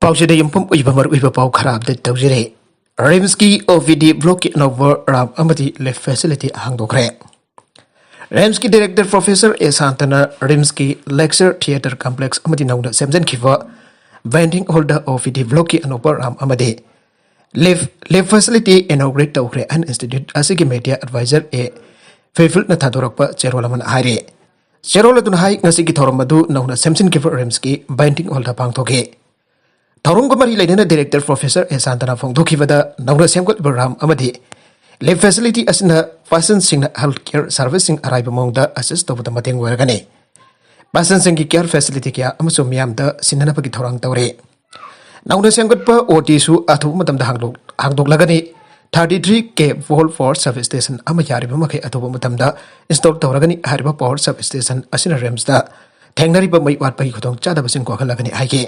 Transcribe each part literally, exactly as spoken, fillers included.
ꯄꯥꯎꯁꯤꯗ ꯌꯨꯝꯐꯝ ꯑꯣꯏꯕ ꯃꯔꯨꯑꯣꯏꯕ ꯄꯥꯎ ꯈꯔ ꯑꯞꯗꯦꯠ ꯇꯧꯖꯔꯤ꯫ ꯔꯤꯝꯁꯀꯤ ꯑꯣ ꯄꯤ ꯗꯤ ꯕ꯭ꯂꯣꯛꯀꯤ ꯑꯅꯧꯕ ꯔꯥꯝ ꯑꯃꯗꯤ ꯂꯤꯐ ꯐꯦꯁꯤꯂꯤꯇꯤ ꯍꯥꯡꯗꯣꯛꯈ꯭ꯔꯦ꯫ ꯔꯤꯝꯁꯀꯤ ꯗꯥꯏꯔꯦꯛꯇꯔ ꯄ꯭ꯔꯣꯐꯦꯁꯔ ꯑꯦ ꯁꯥꯟꯇꯅ ꯔꯤꯝꯁꯀꯤ ꯂꯦꯛꯆꯔ ꯊꯤꯌꯦꯇꯔ ꯀꯝꯄ꯭ꯂꯦꯛꯁ ꯑꯃꯗꯤ ꯅꯧꯅ ꯁꯦꯝꯖꯤꯟꯈꯤꯕ ꯕꯦꯟꯗꯤꯡ ꯍꯣꯜꯗ ꯑꯣ ꯄꯤ ꯗꯤ ꯕ꯭ꯂꯣꯛꯀꯤ ꯑꯅꯧꯕ ꯔꯥꯝ ꯑꯃꯗꯤ ꯂꯤꯐ ꯂꯤꯐ ꯐꯦꯁꯤꯂꯤꯇꯤ ꯏꯅꯣꯒ꯭ꯔꯦꯠ ꯇꯧꯈ꯭ꯔꯦ ꯍꯥꯏꯅ ꯏꯟꯁꯇꯤꯇ꯭ꯌꯨꯠ ꯑꯁꯤꯒꯤ ꯃꯦꯗꯤꯌꯥ ꯑꯦꯗꯚꯥꯏꯖꯔ ꯑꯦ ꯐꯤꯐꯤꯜꯅ ꯊꯥꯗꯣꯔꯛꯄ ꯆꯦꯔꯣꯜ ꯑꯃꯅ ꯍꯥꯏꯔꯤ꯫ ꯆꯦꯔꯣꯜ ꯑꯗꯨꯅ ꯍꯥꯏ, ꯉꯁꯤꯒꯤ ꯊꯧꯔꯝ ꯑꯗꯨ ꯅꯧꯅ ꯁꯦꯝꯖꯤꯟꯈꯤꯕ ꯔꯤꯝꯁꯀꯤ ꯕꯦꯟꯗꯤꯡ ꯍꯣꯜꯗ ꯄꯥꯡꯊꯣꯛꯈꯤ꯫ ꯊꯧꯔꯝꯒ ꯃꯔꯤ ꯂꯩꯅꯅ ꯗꯥꯏꯔꯦꯛꯇꯔ ꯄ꯭ꯔꯣꯐꯦꯁꯔ ꯑꯦ ꯁꯥꯟꯇꯅ ꯐꯣꯡꯗꯣꯛꯈꯤꯕꯗ, ꯅꯧꯅ ꯁꯦꯝꯒꯠꯂꯤꯕ ꯔꯥꯝ ꯑꯃꯗꯤ ꯂꯤꯐ ꯐꯦꯁꯤꯂꯤꯇꯤ ꯑꯁꯤꯅ ꯄꯦꯁꯦꯟꯁꯁꯤꯡꯅ ꯍꯦꯜꯊ ꯀꯦꯌꯔ ꯁꯔꯚꯤꯁꯁꯤꯡ ꯑꯔꯥꯏꯕ ꯃꯑꯣꯡꯗ ꯑꯦꯛꯁꯦꯁ ꯇꯧꯕꯗ ꯃꯇꯦꯡ ꯑꯣꯏꯔꯒꯅꯤ꯫ ꯄꯦꯁꯦꯟꯠꯁꯤꯡꯒꯤ ꯀꯦꯌꯔ ꯐꯦꯁꯤꯂꯤꯇꯤ ꯀꯌꯥ ꯑꯃꯁꯨ ꯃꯤꯌꯥꯝꯗ ꯁꯤꯟꯅꯅꯕꯒꯤ ꯊꯧꯔꯥꯡ ꯇꯧꯔꯤ꯫ ꯅꯧꯅ ꯁꯦꯝꯒꯠꯄ ꯑꯣ ꯇꯤꯁꯨ ꯑꯊꯨꯕ ꯃꯇꯝꯗ ꯍꯥꯡꯗꯣꯛ-, ꯍꯥꯡꯗꯣꯛꯂꯒꯅꯤ꯫ ꯊꯥꯔꯇꯤ ꯊ꯭ꯔꯤ ꯀꯦ ꯚꯣꯜꯠ ꯄꯥꯋꯔ ꯁꯕ ꯁ꯭ꯇꯦꯁꯟ ꯑꯃ ꯌꯥꯔꯤꯕ ꯃꯈꯩ ꯑꯊꯨꯕ ꯃꯇꯝꯗ ꯏꯟꯁꯇꯣꯜ ꯇꯧꯔꯒꯅꯤ꯫ ꯍꯥꯏꯔꯤꯕ ꯄꯥꯋꯔ ꯁꯕ ꯁ꯭ꯇꯦꯁꯟ ꯑꯁꯤꯅ ꯔꯤꯝꯁꯇ ꯊꯦꯡꯅꯔꯤꯕ ꯃꯩ ꯋꯥꯠꯄꯒꯤ ꯈꯨꯗꯣꯡꯆꯥꯗꯕꯁꯤꯡ ꯀꯣꯛꯍꯜꯂꯒꯅꯤ ꯍꯥꯏꯈꯤ꯫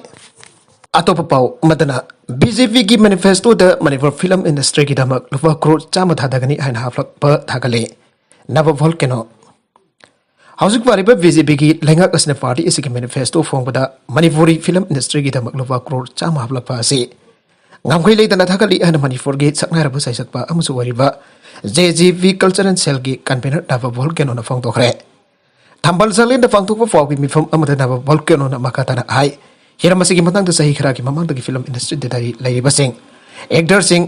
ꯑꯇꯣꯞꯄ ꯄꯥꯎ ꯑꯃꯗꯅ, ꯕꯤ ꯖꯦ ꯄꯤꯒꯤ ꯃꯦꯅꯤꯐꯦꯁꯇꯣꯗ ꯃꯅꯤꯄꯨꯔ ꯐꯤꯂꯝ ꯏꯟꯗꯁꯇ꯭ꯔꯤꯒꯤꯗꯃꯛ ꯂꯨꯄꯥ ꯀ꯭ꯔꯣꯔ ꯆꯥꯝꯃ ꯊꯥꯗꯒꯅꯤ ꯍꯥꯏꯅ ꯍꯥꯞꯂꯛꯄ ꯊꯥꯒꯠꯂꯤ꯫ ꯅꯕ ꯚꯣꯜꯀꯦꯅꯣ꯫ ꯍꯧꯖꯤꯛ ꯄꯥꯔꯤꯕ ꯕꯤ ꯖꯦ ꯄꯤꯒꯤ ꯂꯩꯉꯥꯛ ꯑꯁꯤꯅ ꯄꯥꯔꯇꯤ ꯑꯁꯤꯒꯤ ꯃꯦꯅꯤꯐꯦꯁꯇꯣ ꯐꯣꯡꯕꯗ ꯃꯅꯤꯄꯨꯔꯤ ꯐꯤꯂꯝ ꯏꯟꯗꯁꯇ꯭ꯔꯤꯒꯤꯗꯃꯛ ꯂꯨꯄꯥ ꯀ꯭ꯔꯣꯔ ꯆꯥꯝꯃ ꯍꯥꯞꯂꯛꯄ ꯑꯁꯤ ꯉꯝꯈꯩ ꯂꯩꯇꯅ ꯊꯥꯒꯠꯂꯤ ꯍꯥꯏꯅ ꯃꯅꯤꯄꯨꯔꯒꯤ ꯁꯛꯅꯥꯏꯔꯕ ꯁꯩꯁꯛꯄ ꯑꯃꯁꯨ ꯑꯣꯏꯔꯤꯕ ꯖꯦ ꯖꯤ ꯄꯤ ꯀꯜꯆꯔꯦꯜ ꯁꯦꯜꯒꯤ ꯀꯟꯚꯦꯅꯔ ꯅꯕ ꯚꯣꯜꯀꯦꯅꯣꯅ ꯐꯣꯡꯗꯣꯛꯈ꯭ꯔꯦ꯫ ꯊꯝꯕꯥꯜ ꯁꯪꯂꯦꯟꯗ ꯄꯥꯡꯊꯣꯛꯄ ꯄꯥꯎꯒꯤ ꯃꯤꯐꯝ ꯑꯃꯗ ꯅꯕ ꯚꯣꯜꯀꯦꯅꯣꯅ ꯃꯈꯥ ꯇꯥꯅ ꯍꯥꯏ, ꯍꯤꯔꯝ ꯑꯁꯤꯒꯤ ꯃꯇꯥꯡꯗ ꯆꯍꯤ ꯈꯔꯒꯤ ꯃꯃꯥꯡꯗꯒꯤ ꯐꯤꯂꯝ ꯏꯟꯗꯁꯇ꯭ꯔꯤꯗ ꯂꯩꯔꯤꯕꯁꯤꯡ, ꯑꯦꯛꯇꯔꯁꯤꯡ,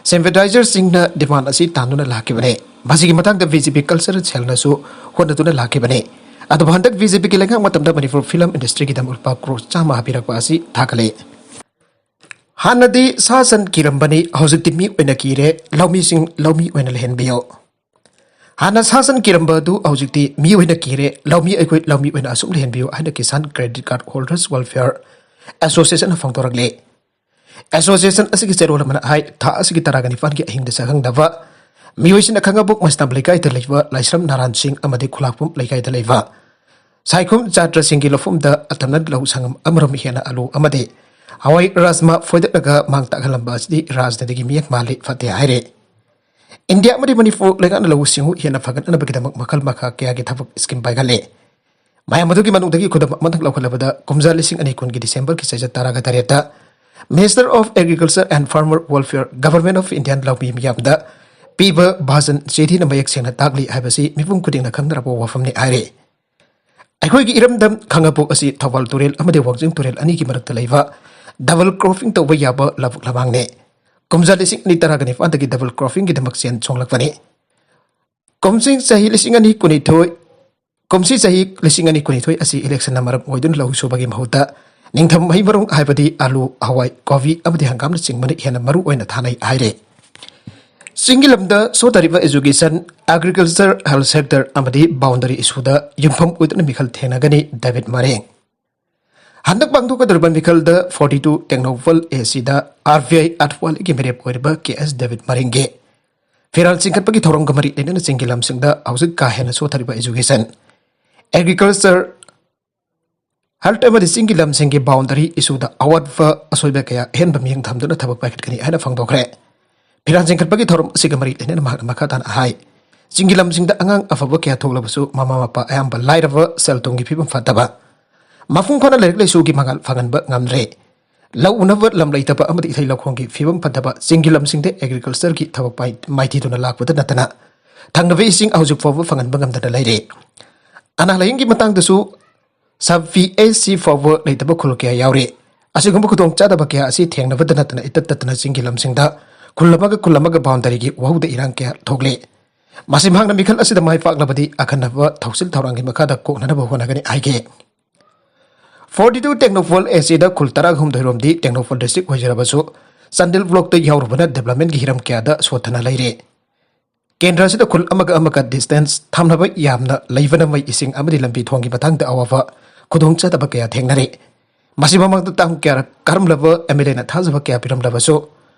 ꯁꯤꯝꯄꯦꯊꯥꯏꯖꯔꯁꯤꯡꯅ ꯗꯤꯃꯥꯟ ꯑꯁꯤ ꯇꯥꯟꯗꯨꯅ ꯂꯥꯛꯈꯤꯕꯅꯤ꯫ ꯃꯁꯤꯒꯤ ꯃꯇꯥꯡꯗ ꯕꯤ ꯖꯦ ꯄꯤ ꯀꯜꯆꯔꯦꯜ ꯁꯦꯜꯅꯁꯨ ꯍꯣꯠꯅꯗꯨꯅ ꯂꯥꯛꯈꯤꯕꯅꯤ꯫ ꯑꯗꯨꯕꯨ ꯍꯟꯗꯛ ꯕꯤ ꯖꯦ ꯄꯤꯒꯤ ꯂꯩꯉꯥꯛ ꯃꯇꯝꯗ ꯃꯅꯤꯄꯨꯔ ꯐꯤꯂꯝ ꯏꯟꯗꯁꯇ꯭ꯔꯤꯒꯤꯗꯃꯛ ꯂꯨꯄꯥ ꯀ꯭ꯔꯣꯔ ꯆꯥꯝꯃ ꯍꯥꯞꯄꯤꯔꯛꯄ ꯑꯁꯤ ꯊꯥꯒꯠꯂꯤ꯫ ꯍꯥꯟꯅꯗꯤ ꯁꯥ ꯁꯟ ꯀꯤꯔꯝꯕꯅꯤ, ꯍꯧꯖꯤꯛꯇꯤ ꯃꯤ ꯑꯣꯏꯅ ꯀꯤꯔꯦ, ꯂꯧꯃꯤꯁꯤꯡ ꯂꯧꯃꯤ ꯑꯣꯏꯅ ꯂꯩꯍꯟꯕꯤꯌꯨ꯫ ꯍꯥꯟꯅ ꯁꯥ ꯁꯟ ꯀꯤꯔꯝꯕ ꯑꯗꯨ ꯍꯧꯖꯤꯛꯇꯤ ꯃꯤ ꯑꯣꯏꯅ ꯀꯤꯔꯦ, ꯂꯧꯃꯤ ꯑꯩꯈꯣꯏ ꯂꯧꯃꯤ ꯑꯣꯏꯅ ꯑꯁꯨꯝ ꯂꯩꯍꯟꯕꯤꯌꯨ ꯍꯥꯏꯅ Kisan credit card holders welfare ꯑꯦꯁꯣꯁꯤꯌꯦꯁꯟꯅ ꯐꯣꯡꯗꯣꯔꯛꯂꯤ꯫ ꯑꯦꯁꯣꯁꯤꯌꯦꯁꯟ ꯑꯁꯤꯒꯤ ꯆꯦꯔꯣꯜ ꯑꯃꯅ ꯍꯥꯏ, ꯊꯥ ꯑꯁꯤꯒꯤ ꯇꯔꯥꯒ ꯅꯤꯄꯥꯟꯒꯤ ꯑꯍꯤꯡꯗ ꯁꯛꯈꯪꯗꯕ ꯃꯤꯑꯣꯏꯁꯤꯡꯅ ꯈꯥꯉꯕꯣꯛ ꯃꯩꯁꯅꯥꯝ ꯂꯩꯀꯥꯏꯗ ꯂꯩꯕ ꯂꯥꯏꯁ꯭ꯔꯝ ꯅꯥꯔꯥꯟ ꯁꯤꯡ ꯑꯃꯗꯤ ꯈꯨꯂꯥꯛꯄꯝ ꯂꯩꯀꯥꯏꯗ ꯂꯩꯕ ꯁꯥꯏꯈꯨꯝ ꯖꯥꯇ꯭ꯔꯁꯤꯡꯒꯤ ꯂꯧꯐꯝꯗ ꯑꯇꯝꯅ ꯂꯧ ꯁꯪꯒꯝ ꯑꯃꯔꯣꯝ ꯍꯦꯟꯅ ꯑꯂꯨ ꯑꯃꯗꯤ ꯍꯋꯥꯏ ꯔꯥꯖꯃꯥ ꯐꯣꯏꯗꯠꯂꯒ ꯃꯥꯡ ꯇꯥꯛꯍꯜꯂꯝꯕ ꯑꯁꯤꯗꯤ ꯔꯥꯖꯅꯤꯇꯤꯒꯤ ꯃꯤꯠꯌꯦꯡ ꯃꯥꯜꯂꯤ, ꯐꯠꯇꯦ ꯍꯥꯏꯔꯤ꯫ ꯏꯟꯗꯤꯌꯥ ꯑꯃꯗꯤ ꯃꯅꯤꯄꯨꯔ ꯂꯩꯉꯥꯛꯅ ꯂꯧꯎ ꯁꯤꯡꯎ ꯍꯦꯟꯅ ꯐꯒꯠꯅꯅꯕꯒꯤꯗꯃꯛ ꯃꯈꯜ ꯃꯈꯥ ꯀꯌꯥꯒꯤ ꯊꯕꯛ ꯁ꯭ꯀꯤꯝ ꯄꯥꯏꯈꯠꯂꯦ꯫ ꯃꯌꯥꯝ ꯑꯗꯨꯒꯤ ꯃꯅꯨꯡꯗꯒꯤ ꯈꯨꯗꯝ ꯑꯃꯇꯪ ꯂꯧꯈꯠꯂꯕꯗ, ꯀꯨꯝꯖꯥ ꯂꯤꯁꯤꯡ ꯑꯅꯤ ꯀꯨꯟꯒꯤ ꯗꯤꯁꯦꯝꯕꯔꯒꯤ ꯆꯩꯆꯠ ꯇꯔꯥꯒ ꯇꯔꯦꯠꯇ Minister of Agriculture and Farmer Welfare, Government of India ꯂꯧꯃꯤ ꯃꯤꯌꯥꯝꯗ ꯄꯤꯕ ꯚꯥꯖꯟ ꯆꯤꯊꯤꯅ ꯃꯌꯦꯛ ꯁꯦꯡꯅ ꯇꯥꯛꯂꯤ ꯍꯥꯏꯕꯁꯤ ꯃꯤꯄꯨꯝ ꯈꯨꯗꯤꯡꯅ ꯈꯪꯅꯔꯕ ꯋꯥꯐꯝꯅꯤ ꯍꯥꯏꯔꯤ꯫ ꯑꯩꯈꯣꯏꯒꯤ ꯏꯔꯝꯗꯝ ꯈꯥꯉꯕꯣꯛ ꯑꯁꯤ ꯊꯧꯕꯥꯜ ꯇꯨꯔꯦꯜ ꯑꯃꯗꯤ ꯋꯥꯡꯖꯤꯡ ꯇꯨꯔꯦꯜ ꯑꯅꯤꯒꯤ ꯃꯔꯛꯇ ꯂꯩꯕ double cropping ꯇꯧꯕ ꯌꯥꯕ ꯂꯧꯕꯨꯛ ꯂꯝꯍꯥꯡꯅꯤ꯫ ꯀꯨꯝꯖꯥ ꯂꯤꯁꯤꯡ ꯑꯅꯤ ꯇꯔꯥꯒ ꯅꯤꯄꯥꯟꯗꯒꯤ double croppingꯒꯤꯗꯃꯛ ꯁꯦꯜ ꯆꯣꯡꯂꯛꯄꯅꯤ꯫ ꯀꯨꯝꯁꯤ ꯆꯍꯤ ꯂꯤꯁꯤꯡ ꯑꯅꯤ ꯀꯨꯟꯅꯤꯊꯣꯏ, ꯀꯨꯝꯁꯤ ꯆꯍꯤ ꯂꯤꯁꯤꯡ ꯑꯅꯤ ꯀꯨꯟꯅꯤꯊꯣꯏ ꯑꯁꯤ electionꯅ ꯃꯔꯝ ꯑꯣꯏꯗꯨꯅ ꯂꯧꯎ ꯁꯨꯕꯒꯤ ꯃꯍꯨꯠꯇ ꯅꯤꯡꯊꯝ ꯃꯍꯩ ꯃꯔꯣꯡ ꯍꯥꯏꯕꯗꯤ ꯑꯂꯨ, ꯍꯋꯥꯏ, ꯀꯣꯕꯤ ꯑꯃꯗꯤ ꯍꯪꯒꯥꯝꯅꯆꯤꯡꯕꯅ ꯍꯦꯟꯅ ꯃꯔꯨ ꯑꯣꯏꯅ ꯊꯥꯅꯩ ꯍꯥꯏꯔꯦ꯫ ꯆꯤꯡꯒꯤ ꯂꯝꯗ ꯁꯣꯊꯔꯤꯕ education, agriculture, health sector ꯑꯃꯗꯤ boundary issueꯗ ꯌꯨꯝꯐꯝ ꯑꯣꯏꯗꯨꯅ ꯃꯤꯈꯜ ꯊꯦꯡꯅꯒꯅꯤ ꯗꯦꯕꯤꯠ ꯃꯔꯦꯡ꯫ ꯍꯟꯗꯛ ꯄꯥꯡꯊꯣꯛꯀꯗꯧꯔꯤꯕ ꯃꯤꯈꯜꯗ forty two Technopole ACꯗ RBI ꯑꯊꯋꯥꯂꯤꯒꯤ ꯃꯤꯔꯦꯞ ꯑꯣꯏꯔꯤꯕ ꯀꯦ ꯑꯦꯁ ꯗꯦꯕꯤꯠ ꯃꯔꯦꯡꯒꯤ ꯐꯤꯔꯥꯜ ꯆꯤꯡꯈꯠꯄꯒꯤ ꯊꯧꯔꯝꯒ ꯃꯔꯤ ꯂꯩꯅꯅ ꯆꯤꯡꯒꯤ ꯂꯝꯁꯤꯡꯗ ꯍꯧꯖꯤꯛ ꯀꯥ ꯍꯦꯟꯅ ꯁꯣꯊꯔꯤꯕ education, agriculture, health ꯑꯃꯗꯤ ꯆꯤꯡꯒꯤ ꯂꯝꯁꯤꯡꯒꯤ boundary issueꯗ ꯑꯋꯥꯠꯄ ꯑꯁꯣꯏꯕ ꯀꯌꯥ ꯑꯍꯦꯟꯕ ꯃꯤꯠꯌꯦꯡ ꯊꯝꯗꯨꯅ ꯊꯕꯛ ꯄꯥꯏꯈꯠꯀꯅꯤ ꯍꯥꯏꯅ ꯐꯣꯡꯗꯣꯛꯈ꯭ꯔꯦ꯫ ꯐꯤꯔꯥꯜ ꯆꯤꯡꯈꯠꯄꯒꯤ ꯊꯧꯔꯝ ꯑꯁꯤꯒ ꯃꯔꯤ ꯂꯩꯅꯅ ꯃꯍꯥꯛꯅ ꯃꯈꯥ ꯇꯥꯅ ꯍꯥꯏ, ꯆꯤꯡꯒꯤ ꯂꯝꯁꯤꯡꯗ ꯑꯉꯥꯡ ꯑꯐꯕ ꯀꯌꯥ ꯊꯣꯛꯂꯕꯁꯨ ꯃꯃꯥ ꯃꯄꯥ ꯑꯌꯥꯝꯕ ꯂꯥꯏꯔꯕ, ꯁꯦꯜ ꯊꯨꯝꯒꯤ ꯐꯤꯕꯝ ꯐꯠꯇꯕ, ꯃꯄꯨꯡ ꯐꯥꯅ ꯂꯥꯏꯔꯤꯛ ꯂꯥꯏꯁꯨꯒꯤ ꯃꯉꯥꯜ ꯐꯪꯍꯟꯕ ꯉꯝꯗ꯭ꯔꯦ꯫ ꯂꯧ ꯎꯅꯕ ꯂꯝ ꯂꯩꯇꯕ ꯑꯃꯗꯤ ꯏꯊꯩ ꯂꯧꯈꯣꯡꯒꯤ ꯐꯤꯕꯝ ꯐꯠꯇꯕ, ꯆꯤꯡꯒꯤ ꯂꯝꯁꯤꯡꯗ agricultureꯒꯤ ꯊꯕꯛ ꯄꯥꯏ-, ꯃꯥꯏꯊꯤꯗꯨꯅ ꯂꯥꯛꯄꯗ ꯅꯠꯇꯅ ꯊꯛꯅꯕ ꯏꯁꯤꯡ ꯍꯧꯖꯤꯛ ꯐꯥꯎꯕ ꯐꯪꯍꯟꯕ ꯉꯝꯗꯅ ꯂꯩꯔꯦ꯫ ꯑꯅꯥ ꯂꯥꯏꯌꯦꯡꯒꯤ ꯃꯇꯥꯡꯗꯁꯨ sub PHC ꯐꯥꯎꯕ ꯂꯩꯇꯕ ꯈꯨꯜ ꯀꯌꯥ ꯌꯥꯎꯔꯤ꯫ ꯑꯁꯤꯒꯨꯝꯕ ꯈꯨꯗꯣꯡꯆꯥꯗꯕ ꯀꯌꯥ ꯑꯁꯤ ꯊꯦꯡꯅꯕꯗ ꯅꯠꯇꯅ ꯏꯇꯠ ꯇꯠꯇꯅ ꯆꯤꯡꯒꯤ ꯂꯝꯁꯤꯡꯗ ꯈꯨꯜ ꯑꯃꯒ ꯈꯨꯜ ꯑꯃꯒ boundaryꯒꯤ ꯋꯥꯍꯧꯗ ꯏꯔꯥꯡ ꯀꯌꯥ ꯊꯣꯛꯂꯤ꯫ ꯃꯁꯤ ꯃꯍꯥꯛꯅ ꯃꯤꯈꯜ ꯑꯁꯤꯗ ꯃꯥꯏ ꯄꯥꯛꯂꯕꯗꯤ ꯑꯈꯟꯅꯕ ꯊꯧꯁꯤꯜ ꯊꯧꯔꯥꯡꯒꯤ ꯃꯈꯥꯗ ꯀꯣꯛꯅꯅꯕ ꯍꯣꯠꯅꯒꯅꯤ ꯍꯥꯏꯈꯤ꯫ Forty two Technopole ACꯗ ꯈꯨꯜ ꯇꯔꯥꯍꯨꯝꯗꯣꯏ ꯔꯣꯝꯗꯤ Technopole district ꯑꯣꯏꯖꯔꯕꯁꯨ, ꯆꯥꯟꯗꯦꯜ blockꯇ ꯌꯥꯎꯔꯨꯕꯅ developmentꯀꯤ ꯍꯤꯔꯝ ꯀꯌꯥꯗ ꯁꯣꯠꯊꯅ ꯂꯩꯔꯦ꯫ ꯀꯦꯟꯗ꯭ꯔ ꯑꯁꯤꯗ ꯈꯨꯜ ꯑꯃꯒ ꯑꯃꯒ distance ꯊꯝꯅꯕ ꯌꯥꯝꯅ ꯂꯩꯕꯅ ꯃꯩ, ꯏꯁꯤꯡ ꯑꯃꯗꯤ ꯂꯝꯕꯤ ꯊꯣꯡꯒꯤ ꯃꯇꯥꯡꯗ ꯑꯋꯥꯕ ꯈꯨꯗꯣꯡꯆꯥꯗꯕ ꯀꯌꯥ ꯊꯦꯡꯅꯔꯤ꯫ ꯃꯁꯤ ꯃꯃꯥꯡꯗ ꯇꯥꯡ ꯀꯌꯥꯔꯛ ꯀꯥꯔꯝꯂꯕ MLAꯅ ꯊꯥꯖꯕ ꯀꯌꯥ ꯄꯤꯔꯝꯂꯕꯁꯨ,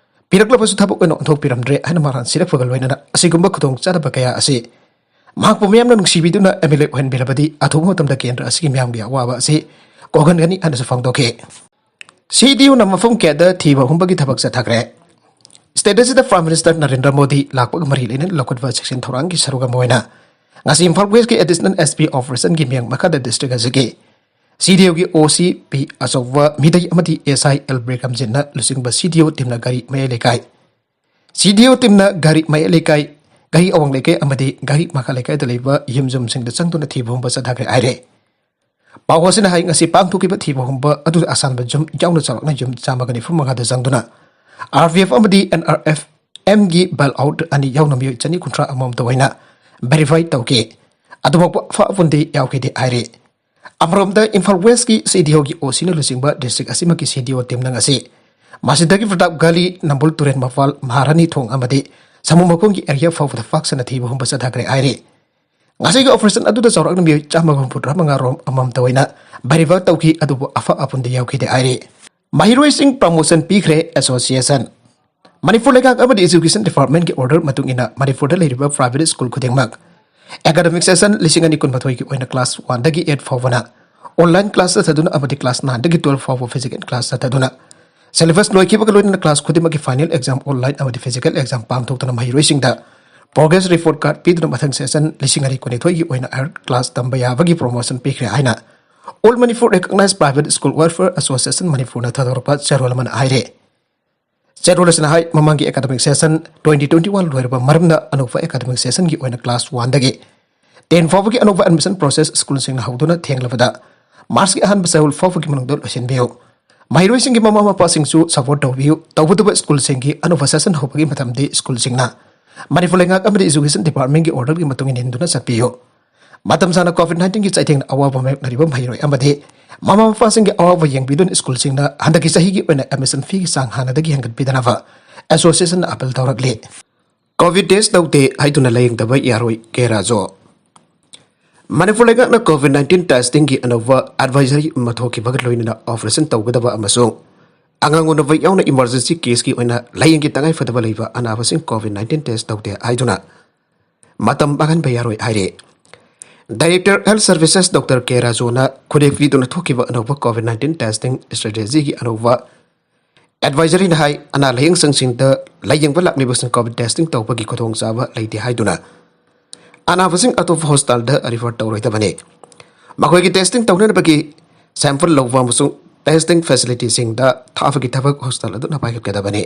ꯄꯤꯔꯛꯂꯕꯁꯨ ꯊꯕꯛ ꯑꯣꯏꯅ ꯑꯣꯟꯊꯣꯛꯄꯤꯔꯝꯗ꯭ꯔꯦ ꯍꯥꯏꯅ ꯃꯔꯥꯜ ꯁꯤꯔꯛꯄꯒ ꯂꯣꯏꯅꯅ ꯑꯁꯤꯒꯨꯝꯕ ꯈꯨꯗꯣꯡꯆꯥꯗꯕ ꯀꯌꯥ ꯑꯁꯤ ꯃꯍꯥꯛꯄꯨ ꯃꯤꯌꯥꯝꯅ ꯅꯨꯡꯁꯤꯕꯤꯗꯨꯅ MLA ꯑꯣꯏꯍꯟꯕꯤꯔꯕꯗꯤ ꯑꯊꯨꯕ ꯃꯇꯝꯗ ꯀꯦꯟꯗ꯭ꯔ ꯑꯁꯤꯒꯤ ꯃꯤꯌꯥꯝꯒꯤ ꯑꯋꯥꯕ ꯑꯁꯤ ꯀꯣꯛꯍꯟꯒꯅꯤ ꯍꯥꯏꯅꯁꯨ ꯐꯣꯡꯗꯣꯛꯈꯤ꯫ CDUꯅ ꯃꯐꯝ ꯀꯌꯥꯗ ꯊꯤꯕ ꯍꯨꯝꯕꯒꯤ ꯊꯕꯛ ꯆꯠꯊꯈ꯭ꯔꯦ꯫ State ꯑꯁꯤꯗ Prime Minister ꯅꯔꯦꯟꯗ꯭ꯔ ꯃꯣꯗꯤ ꯂꯥꯛꯄꯒ ꯃꯔꯤ ꯂꯩꯅꯅ ꯂꯧꯈꯠꯄ ꯆꯦꯛꯁꯤꯟ ꯊꯧꯔꯥꯡꯒꯤ ꯁꯔꯨꯛ ꯑꯃ ꯑꯣꯏꯅ ꯉꯁꯤ ꯏꯝꯐꯥꯜ ꯋꯦꯁꯀꯤ ꯑꯦꯗꯤꯁꯅꯦꯜ ꯑꯦꯁ ꯄꯤ ꯑꯣꯐꯤꯁꯟꯒꯤ ꯃꯤꯌꯥꯝ ꯃꯈꯥꯗ ꯗꯤꯁꯇ꯭ꯔꯤꯛ ꯑꯁꯤꯒꯤ ꯁꯤ ꯗꯤ ꯑꯣꯒꯤ ꯑꯣ ꯁꯤ ꯄꯤ ꯑꯆꯧꯕ ꯃꯤꯗꯩ ꯑꯃꯗꯤ ꯑꯦꯁ ꯑꯥꯏ ꯑꯦꯜ ꯕ꯭ꯔꯦꯀꯝꯖꯤꯟꯅ ꯂꯨꯆꯤꯡꯕ ꯁꯤ ꯗꯤ ꯑꯣ ꯇꯤꯝꯅ ꯒꯥꯔꯤ ꯃꯌꯥꯏ ꯂꯩꯀꯥꯏ ꯁꯤ ꯗꯤ ꯑꯣ ꯇꯤꯝꯅ ꯒꯥꯔꯤ ꯃꯌꯥꯏ ꯂꯩꯀꯥꯏ, ꯒꯥꯔꯤ ꯑꯋꯥꯡ ꯂꯩꯀꯥꯏ ꯑꯃꯗꯤ ꯒꯥꯔꯤ ꯃꯈꯥ ꯂꯩꯀꯥꯏꯗ ꯂꯩꯕ ꯌꯨꯝ ꯌꯨꯝꯁꯤꯡꯗ ꯆꯪꯗꯨꯅ ꯊꯤꯕ ꯍꯨꯝꯕ ꯆꯠꯊꯈ꯭ꯔꯦ ꯍꯥꯏꯔꯦ꯫ ꯄꯥꯎ ꯑꯁꯤꯅ ꯍꯥꯏ, ꯉꯁꯤ ꯄꯥꯡꯊꯣꯛꯈꯤꯕ ꯊꯤꯕ ꯍꯨꯝꯕ ꯑꯗꯨ ꯑꯁꯥꯟꯕ ꯌꯨꯝ ꯌꯥꯎꯅ ꯆꯥꯎꯔꯥꯛꯅ ꯌꯨꯝ ꯆꯥꯝꯃꯒ ꯅꯤꯐꯨ ꯃꯉꯥꯗ ꯆꯪꯗꯨꯅ ꯑꯥꯔ ꯄꯤ ꯑꯦꯐ ꯑꯃꯗꯤ ꯑꯦꯟ ꯑꯥꯔ ꯑꯦꯐ ꯑꯦꯝꯒꯤ ꯕꯦꯜ ꯑꯥꯎꯠ ꯑꯅꯤ ꯌꯥꯎꯅ ꯃꯤꯑꯣꯏ ꯆꯅꯤ ꯀꯨꯟꯊ꯭ꯔꯥ ꯑꯃꯃꯝꯇ ꯑꯣꯏꯅ ꯚꯦꯔꯤꯐꯥꯏ ꯇꯧꯈꯤ꯫ ꯑꯗꯨꯃꯛ ꯑꯐ ꯑꯄꯨꯟꯗꯤ ꯌꯥꯎꯈꯤꯗꯦ ꯍꯥꯏꯔꯤ꯫ ꯑꯃꯔꯣꯝꯗ ꯏꯝꯐꯥꯜ ꯋꯦꯁꯀꯤ ꯁꯤ ꯗꯤ ꯑꯣꯒꯤ ꯑꯣ ꯁꯤꯅ ꯂꯨꯆꯤꯡꯕ ꯗꯤꯁꯇ꯭ꯔꯤꯛ ꯑꯁꯤꯃꯛꯀꯤ ꯁꯤ ꯗꯤ ꯑꯣ ꯇꯤꯝꯅ ꯉꯁꯤ ꯃꯁꯤꯗꯒꯤ ꯄ꯭ꯔꯇꯥꯞ ꯒꯂꯤ, ꯅꯝꯕꯨꯜ ꯇꯨꯔꯦꯟ ꯃꯄꯥꯜ, ꯃꯍꯥꯔꯥꯅꯤ ꯊꯣꯡ ꯑꯃꯗꯤ ꯁꯃꯨ ꯃꯈꯣꯡꯒꯤ ꯑꯦꯔꯤꯌꯥ ꯐꯥꯎꯕꯗ ꯄꯥꯛ ꯁꯟꯅ ꯊꯤꯕ ꯍꯨꯝꯕ ꯆꯠꯊꯈ꯭ꯔꯦ ꯍꯥꯏꯔꯤ꯫ ꯉꯁꯤꯒꯤ ꯑꯣꯄꯔꯦꯁꯟ ꯑꯗꯨꯗ ꯆꯥꯎꯔꯥꯛꯅ ꯃꯤꯑꯣꯏ ꯆꯥꯝꯃꯒ ꯍꯨꯝꯐꯨꯇꯔꯥ ꯃꯉꯥ ꯔꯣꯝ ꯑꯃꯃꯝꯇ ꯑꯣꯏꯅ ꯚꯦꯔꯤꯐꯥꯏ ꯇꯧꯈꯤ, ꯑꯗꯨꯕꯨ ꯑꯐ ꯑꯄꯨꯟꯗꯤ ꯌꯥꯎꯈꯤꯗꯦ ꯍꯥꯏꯔꯤ꯫ ꯃꯍꯩꯔꯣꯏꯁꯤꯡ ꯄ꯭ꯔꯃꯣꯁꯟ ꯄꯤꯈ꯭ꯔꯦ ꯑꯦꯁꯣꯁꯤꯌꯦꯁꯟ꯫ ꯃꯅꯤꯄꯨꯔ ꯂꯩꯉꯥꯛ ꯑꯃꯗꯤ ꯏꯖꯨꯀꯦꯁꯟ ꯗꯤꯄꯥꯔꯠꯃꯦꯟꯒꯤ ꯑꯣꯔꯗꯔ ꯃꯇꯨꯡ ꯏꯟꯅ ꯃꯅꯤꯄꯨꯔꯗ ꯂꯩꯔꯤꯕ ꯄ꯭ꯔꯥꯏꯚꯦꯠ ꯁ꯭ꯀꯨꯜ ꯈꯨꯗꯤꯡꯃꯛ ꯑꯦꯀꯥꯗꯃꯤꯛ ꯁꯦꯁꯟ ꯂꯤꯁꯤꯡ ꯑꯅꯤ ꯀꯨꯟꯃꯥꯊꯣꯏꯒꯤ ꯑꯣꯏꯅ ꯀ꯭ꯂꯥꯁ ꯋꯥꯟꯗꯒꯤ ꯑꯦꯠ ꯐꯥꯎꯕꯅ ꯑꯣꯟꯂꯥꯏꯟ ꯀ꯭ꯂꯥꯁ ꯆꯠꯊꯗꯨꯅ ꯑꯃꯗꯤ ꯀ꯭ꯂꯥꯁ ꯅꯥꯏꯟꯗꯒꯤ ꯇꯨꯋꯦꯜꯐ ꯐꯥꯎꯕ ꯐꯤꯖꯤꯀꯦꯜ ꯀ꯭ꯂꯥꯁ ꯆꯠꯊꯗꯨꯅ ꯁꯤꯂꯦꯕꯁ ꯂꯣꯏꯈꯤꯕꯒ ꯂꯣꯏꯅꯅ ꯀ꯭ꯂꯥꯁ ꯈꯨꯗꯤꯡꯃꯛꯀꯤ ꯐꯥꯏꯅꯦꯜ ꯑꯦꯛꯖꯥꯝ ꯑꯣꯟꯂꯥꯏꯟ ꯑꯃꯗꯤ ꯐꯤꯖꯤꯀꯦꯜ ꯑꯦꯛꯖꯥꯝ ꯄꯥꯡꯊꯣꯛꯇꯨꯅ ꯃꯍꯩꯔꯣꯏꯁꯤꯡꯗ ꯄ꯭ꯔꯣꯒ꯭ꯔꯦꯁ ꯔꯤꯄꯣꯔꯠ ꯀꯥꯔꯗ ꯄꯤꯗꯨꯅ ꯃꯊꯪ ꯁꯦꯁꯟ ꯂꯤꯁꯤꯡ ꯑꯅꯤ ꯀꯨꯟꯅꯤꯊꯣꯏꯒꯤ ꯑꯣꯏꯅ ꯍꯥꯌꯔ ꯀ꯭ꯂꯥꯁ ꯇꯝꯕ ꯌꯥꯕꯒꯤ ꯄ꯭ꯔꯣꯃꯣꯁꯟ ꯄꯤꯈ꯭ꯔꯦ ꯍꯥꯏꯅ All Manipur Recognized Private School Welfare Association ꯃꯅꯤꯄꯨꯔꯅ ꯊꯥꯗꯣꯔꯛꯄ ꯆꯦꯔꯣꯜ ꯑꯃꯅ ꯍꯥꯏꯔꯦ꯫ ꯆꯦꯔꯣꯜ ꯑꯁꯤꯅ ꯍꯥꯏ, ꯃꯃꯥꯡꯒꯤ academic session twenty twenty one ꯂꯣꯏꯔꯕ ꯃꯔꯝꯅ ꯑꯅꯧꯕ ꯑꯦꯀꯥꯗꯃꯤꯛ ꯁꯦꯁꯟꯒꯤ ꯑꯣꯏꯅ ꯀ꯭ꯂꯥꯁ ꯋꯥꯟꯗꯒꯤ ꯇꯦꯟ ꯐꯥꯎꯕꯒꯤ ꯑꯅꯧꯕ ꯑꯦꯗꯃꯤꯁꯟ ꯄ꯭ꯔꯣꯁꯦꯁ ꯁ꯭ꯀꯨꯜꯁꯤꯡꯅ ꯍꯧꯗꯨꯅ ꯊꯦꯡꯂꯕꯗ ꯃꯥꯔꯆꯀꯤ ꯑꯍꯥꯟꯕ ꯆꯌꯣꯜ ꯐꯥꯎꯕꯒꯤ ꯃꯅꯨꯡꯗ ꯂꯣꯏꯁꯤꯟꯕꯤꯌꯨ꯫ ꯃꯍꯩꯔꯣꯏꯁꯤꯡꯒꯤ ꯃꯃꯥ ꯃꯄꯥꯁꯤꯡꯁꯨ ꯁꯄꯣꯔꯠ ꯇꯧꯕꯤꯌꯨ꯫ ꯇꯧꯕꯇꯕꯨ ꯁ꯭ꯀꯨꯜꯁꯤꯡꯒꯤ ꯑꯅꯧꯕ ꯁꯦꯁꯟ ꯍꯧꯕꯒꯤ ꯃꯇꯝꯗꯤ ꯁ꯭ꯀꯨꯜꯁꯤꯡꯅ ꯃꯅꯤꯄꯨꯔ ꯂꯩꯉꯥꯛ ꯑꯃꯗꯤ ꯏꯖꯨꯀꯦꯁꯟ ꯗꯤꯄꯥꯔꯠꯃꯦꯟꯒꯤ ꯑꯣꯔꯗꯔꯒꯤ ꯃꯇꯨꯡ ꯏꯟꯅ ꯏꯟꯗꯨꯅ ꯆꯠꯄꯤꯌꯨ꯫ ꯃꯇꯝ ꯆꯥꯅ ꯀꯣꯚꯤꯗ ꯅꯥꯏꯟꯇꯤꯟꯒꯤ ꯆꯩꯊꯦꯡꯅ ꯑꯋꯥꯕ ꯃꯥꯌꯣꯛꯅꯔꯤꯕ ꯃꯍꯩꯔꯣꯏ ꯑꯃꯗꯤ ꯃꯃꯥ ꯃꯄꯥꯁꯤꯡꯒꯤ ꯑꯋꯥꯕ ꯌꯦꯡꯕꯤꯗꯨꯅ ꯁ꯭ꯀꯨꯜꯁꯤꯡꯅ ꯍꯟꯗꯛꯀꯤ ꯆꯍꯤꯒꯤ ꯑꯣꯏꯅ ꯑꯦꯗꯃꯤꯁꯟ ꯐꯤꯒꯤ ꯆꯥꯡ ꯍꯥꯟꯅꯗꯒꯤ ꯍꯦꯟꯒꯠꯄꯤꯗꯅꯕ ꯑꯦꯁꯣꯁꯤꯌꯦꯁꯟꯅ ꯑꯄꯤꯜ ꯇꯧꯔꯛꯂꯤ꯫ ꯀꯣꯚꯤꯗ ꯇꯦꯁ ꯇꯧꯗꯦ ꯍꯥꯏꯗꯨꯅ ꯂꯥꯌꯦꯡꯗꯕ ꯌꯥꯔꯣꯏ, ꯀꯦ ꯔꯥꯖꯨ꯫ ꯃꯅꯤꯄꯨꯔ ꯂꯩꯉꯥꯛꯅ ꯀꯣꯚꯤꯗ ꯅꯥꯏꯟꯇꯤꯟ ꯇꯦꯁꯇꯤꯡꯒꯤ ꯑꯅꯧꯕ ꯑꯦꯗꯚꯥꯏꯖꯔꯤ ꯑꯃ ꯊꯣꯛꯈꯤꯕꯒ ꯂꯣꯏꯅꯅ ꯑꯣꯄꯔꯦꯁꯟ ꯇꯧꯒꯗꯕ ꯑꯃꯁꯨꯡ ꯑꯉꯥꯡ ꯎꯅꯕ ꯌꯥꯎꯅ ꯏꯃꯥꯔꯖꯦꯟꯁꯤ ꯀꯦꯁꯀꯤ ꯑꯣꯏꯅ ꯂꯥꯌꯦꯡꯒꯤ ꯇꯉꯥꯏꯐꯗꯕ ꯂꯩꯕ ꯑꯅꯥꯕꯁꯤꯡ ꯀꯣꯚꯤꯗ ꯅꯥꯏꯟꯇꯤꯟ ꯇꯦꯁ ꯇꯧꯗꯦ ꯍꯥꯏꯗꯨꯅ ꯃꯇꯝ ꯃꯥꯡꯍꯟꯕ ꯌꯥꯔꯣꯏ ꯍꯥꯏꯔꯤ꯫ ꯗꯥꯏꯔꯦꯛꯇꯔ ꯍꯦꯜꯊ ꯁꯔꯚꯤꯁꯦꯁ ꯗꯣꯛꯇꯔ ꯀꯦ ꯔꯥꯖꯨꯅ ꯈꯨꯗꯦꯛ ꯄꯤꯗꯨꯅ ꯊꯣꯛꯈꯤꯕ ꯑꯅꯧꯕ ꯀꯣꯚꯤꯗ ꯅꯥꯏꯟꯇꯤꯟ ꯇꯦꯁꯇꯤꯡ ꯁ꯭ꯇ꯭ꯔꯦꯇꯦꯖꯤꯒꯤ ꯑꯅꯧꯕ ꯑꯦꯗꯚꯥꯏꯖꯔꯤꯅ ꯍꯥꯏ, ꯑꯅꯥ ꯂꯥꯌꯦꯡ ꯁꯪꯁꯤꯡꯗ ꯂꯥꯌꯦꯡꯕ ꯂꯥꯛꯂꯤꯕꯁꯤꯡ ꯀꯣꯚꯤꯗ ꯇꯦꯁꯇꯤꯡ ꯇꯧꯕꯒꯤ ꯈꯨꯗꯣꯡꯆꯥꯕ ꯂꯩꯇꯦ ꯍꯥꯏꯗꯨꯅ ꯑꯅꯥꯕꯁꯤꯡ ꯑꯇꯣꯞꯄ ꯍꯣꯁꯄꯤꯇꯥꯜꯗ ꯔꯤꯐꯔ ꯇꯧꯔꯣꯏꯗꯕꯅꯤ꯫ ꯃꯈꯣꯏꯒꯤ ꯇꯦꯁꯇꯤꯡ ꯇꯧꯅꯅꯕꯒꯤ ꯁꯦꯝꯄꯜ ꯂꯧꯕ ꯑꯃꯁꯨꯡ ꯇꯦꯁꯇꯤꯡ ꯐꯦꯁꯤꯂꯤꯇꯤꯁꯤꯡꯗ ꯊꯥꯕꯒꯤ ꯊꯕꯛ ꯍꯣꯁꯄꯤꯇꯥꯜ ꯑꯗꯨꯅ ꯄꯥꯏꯈꯠꯀꯗꯕꯅꯤ꯫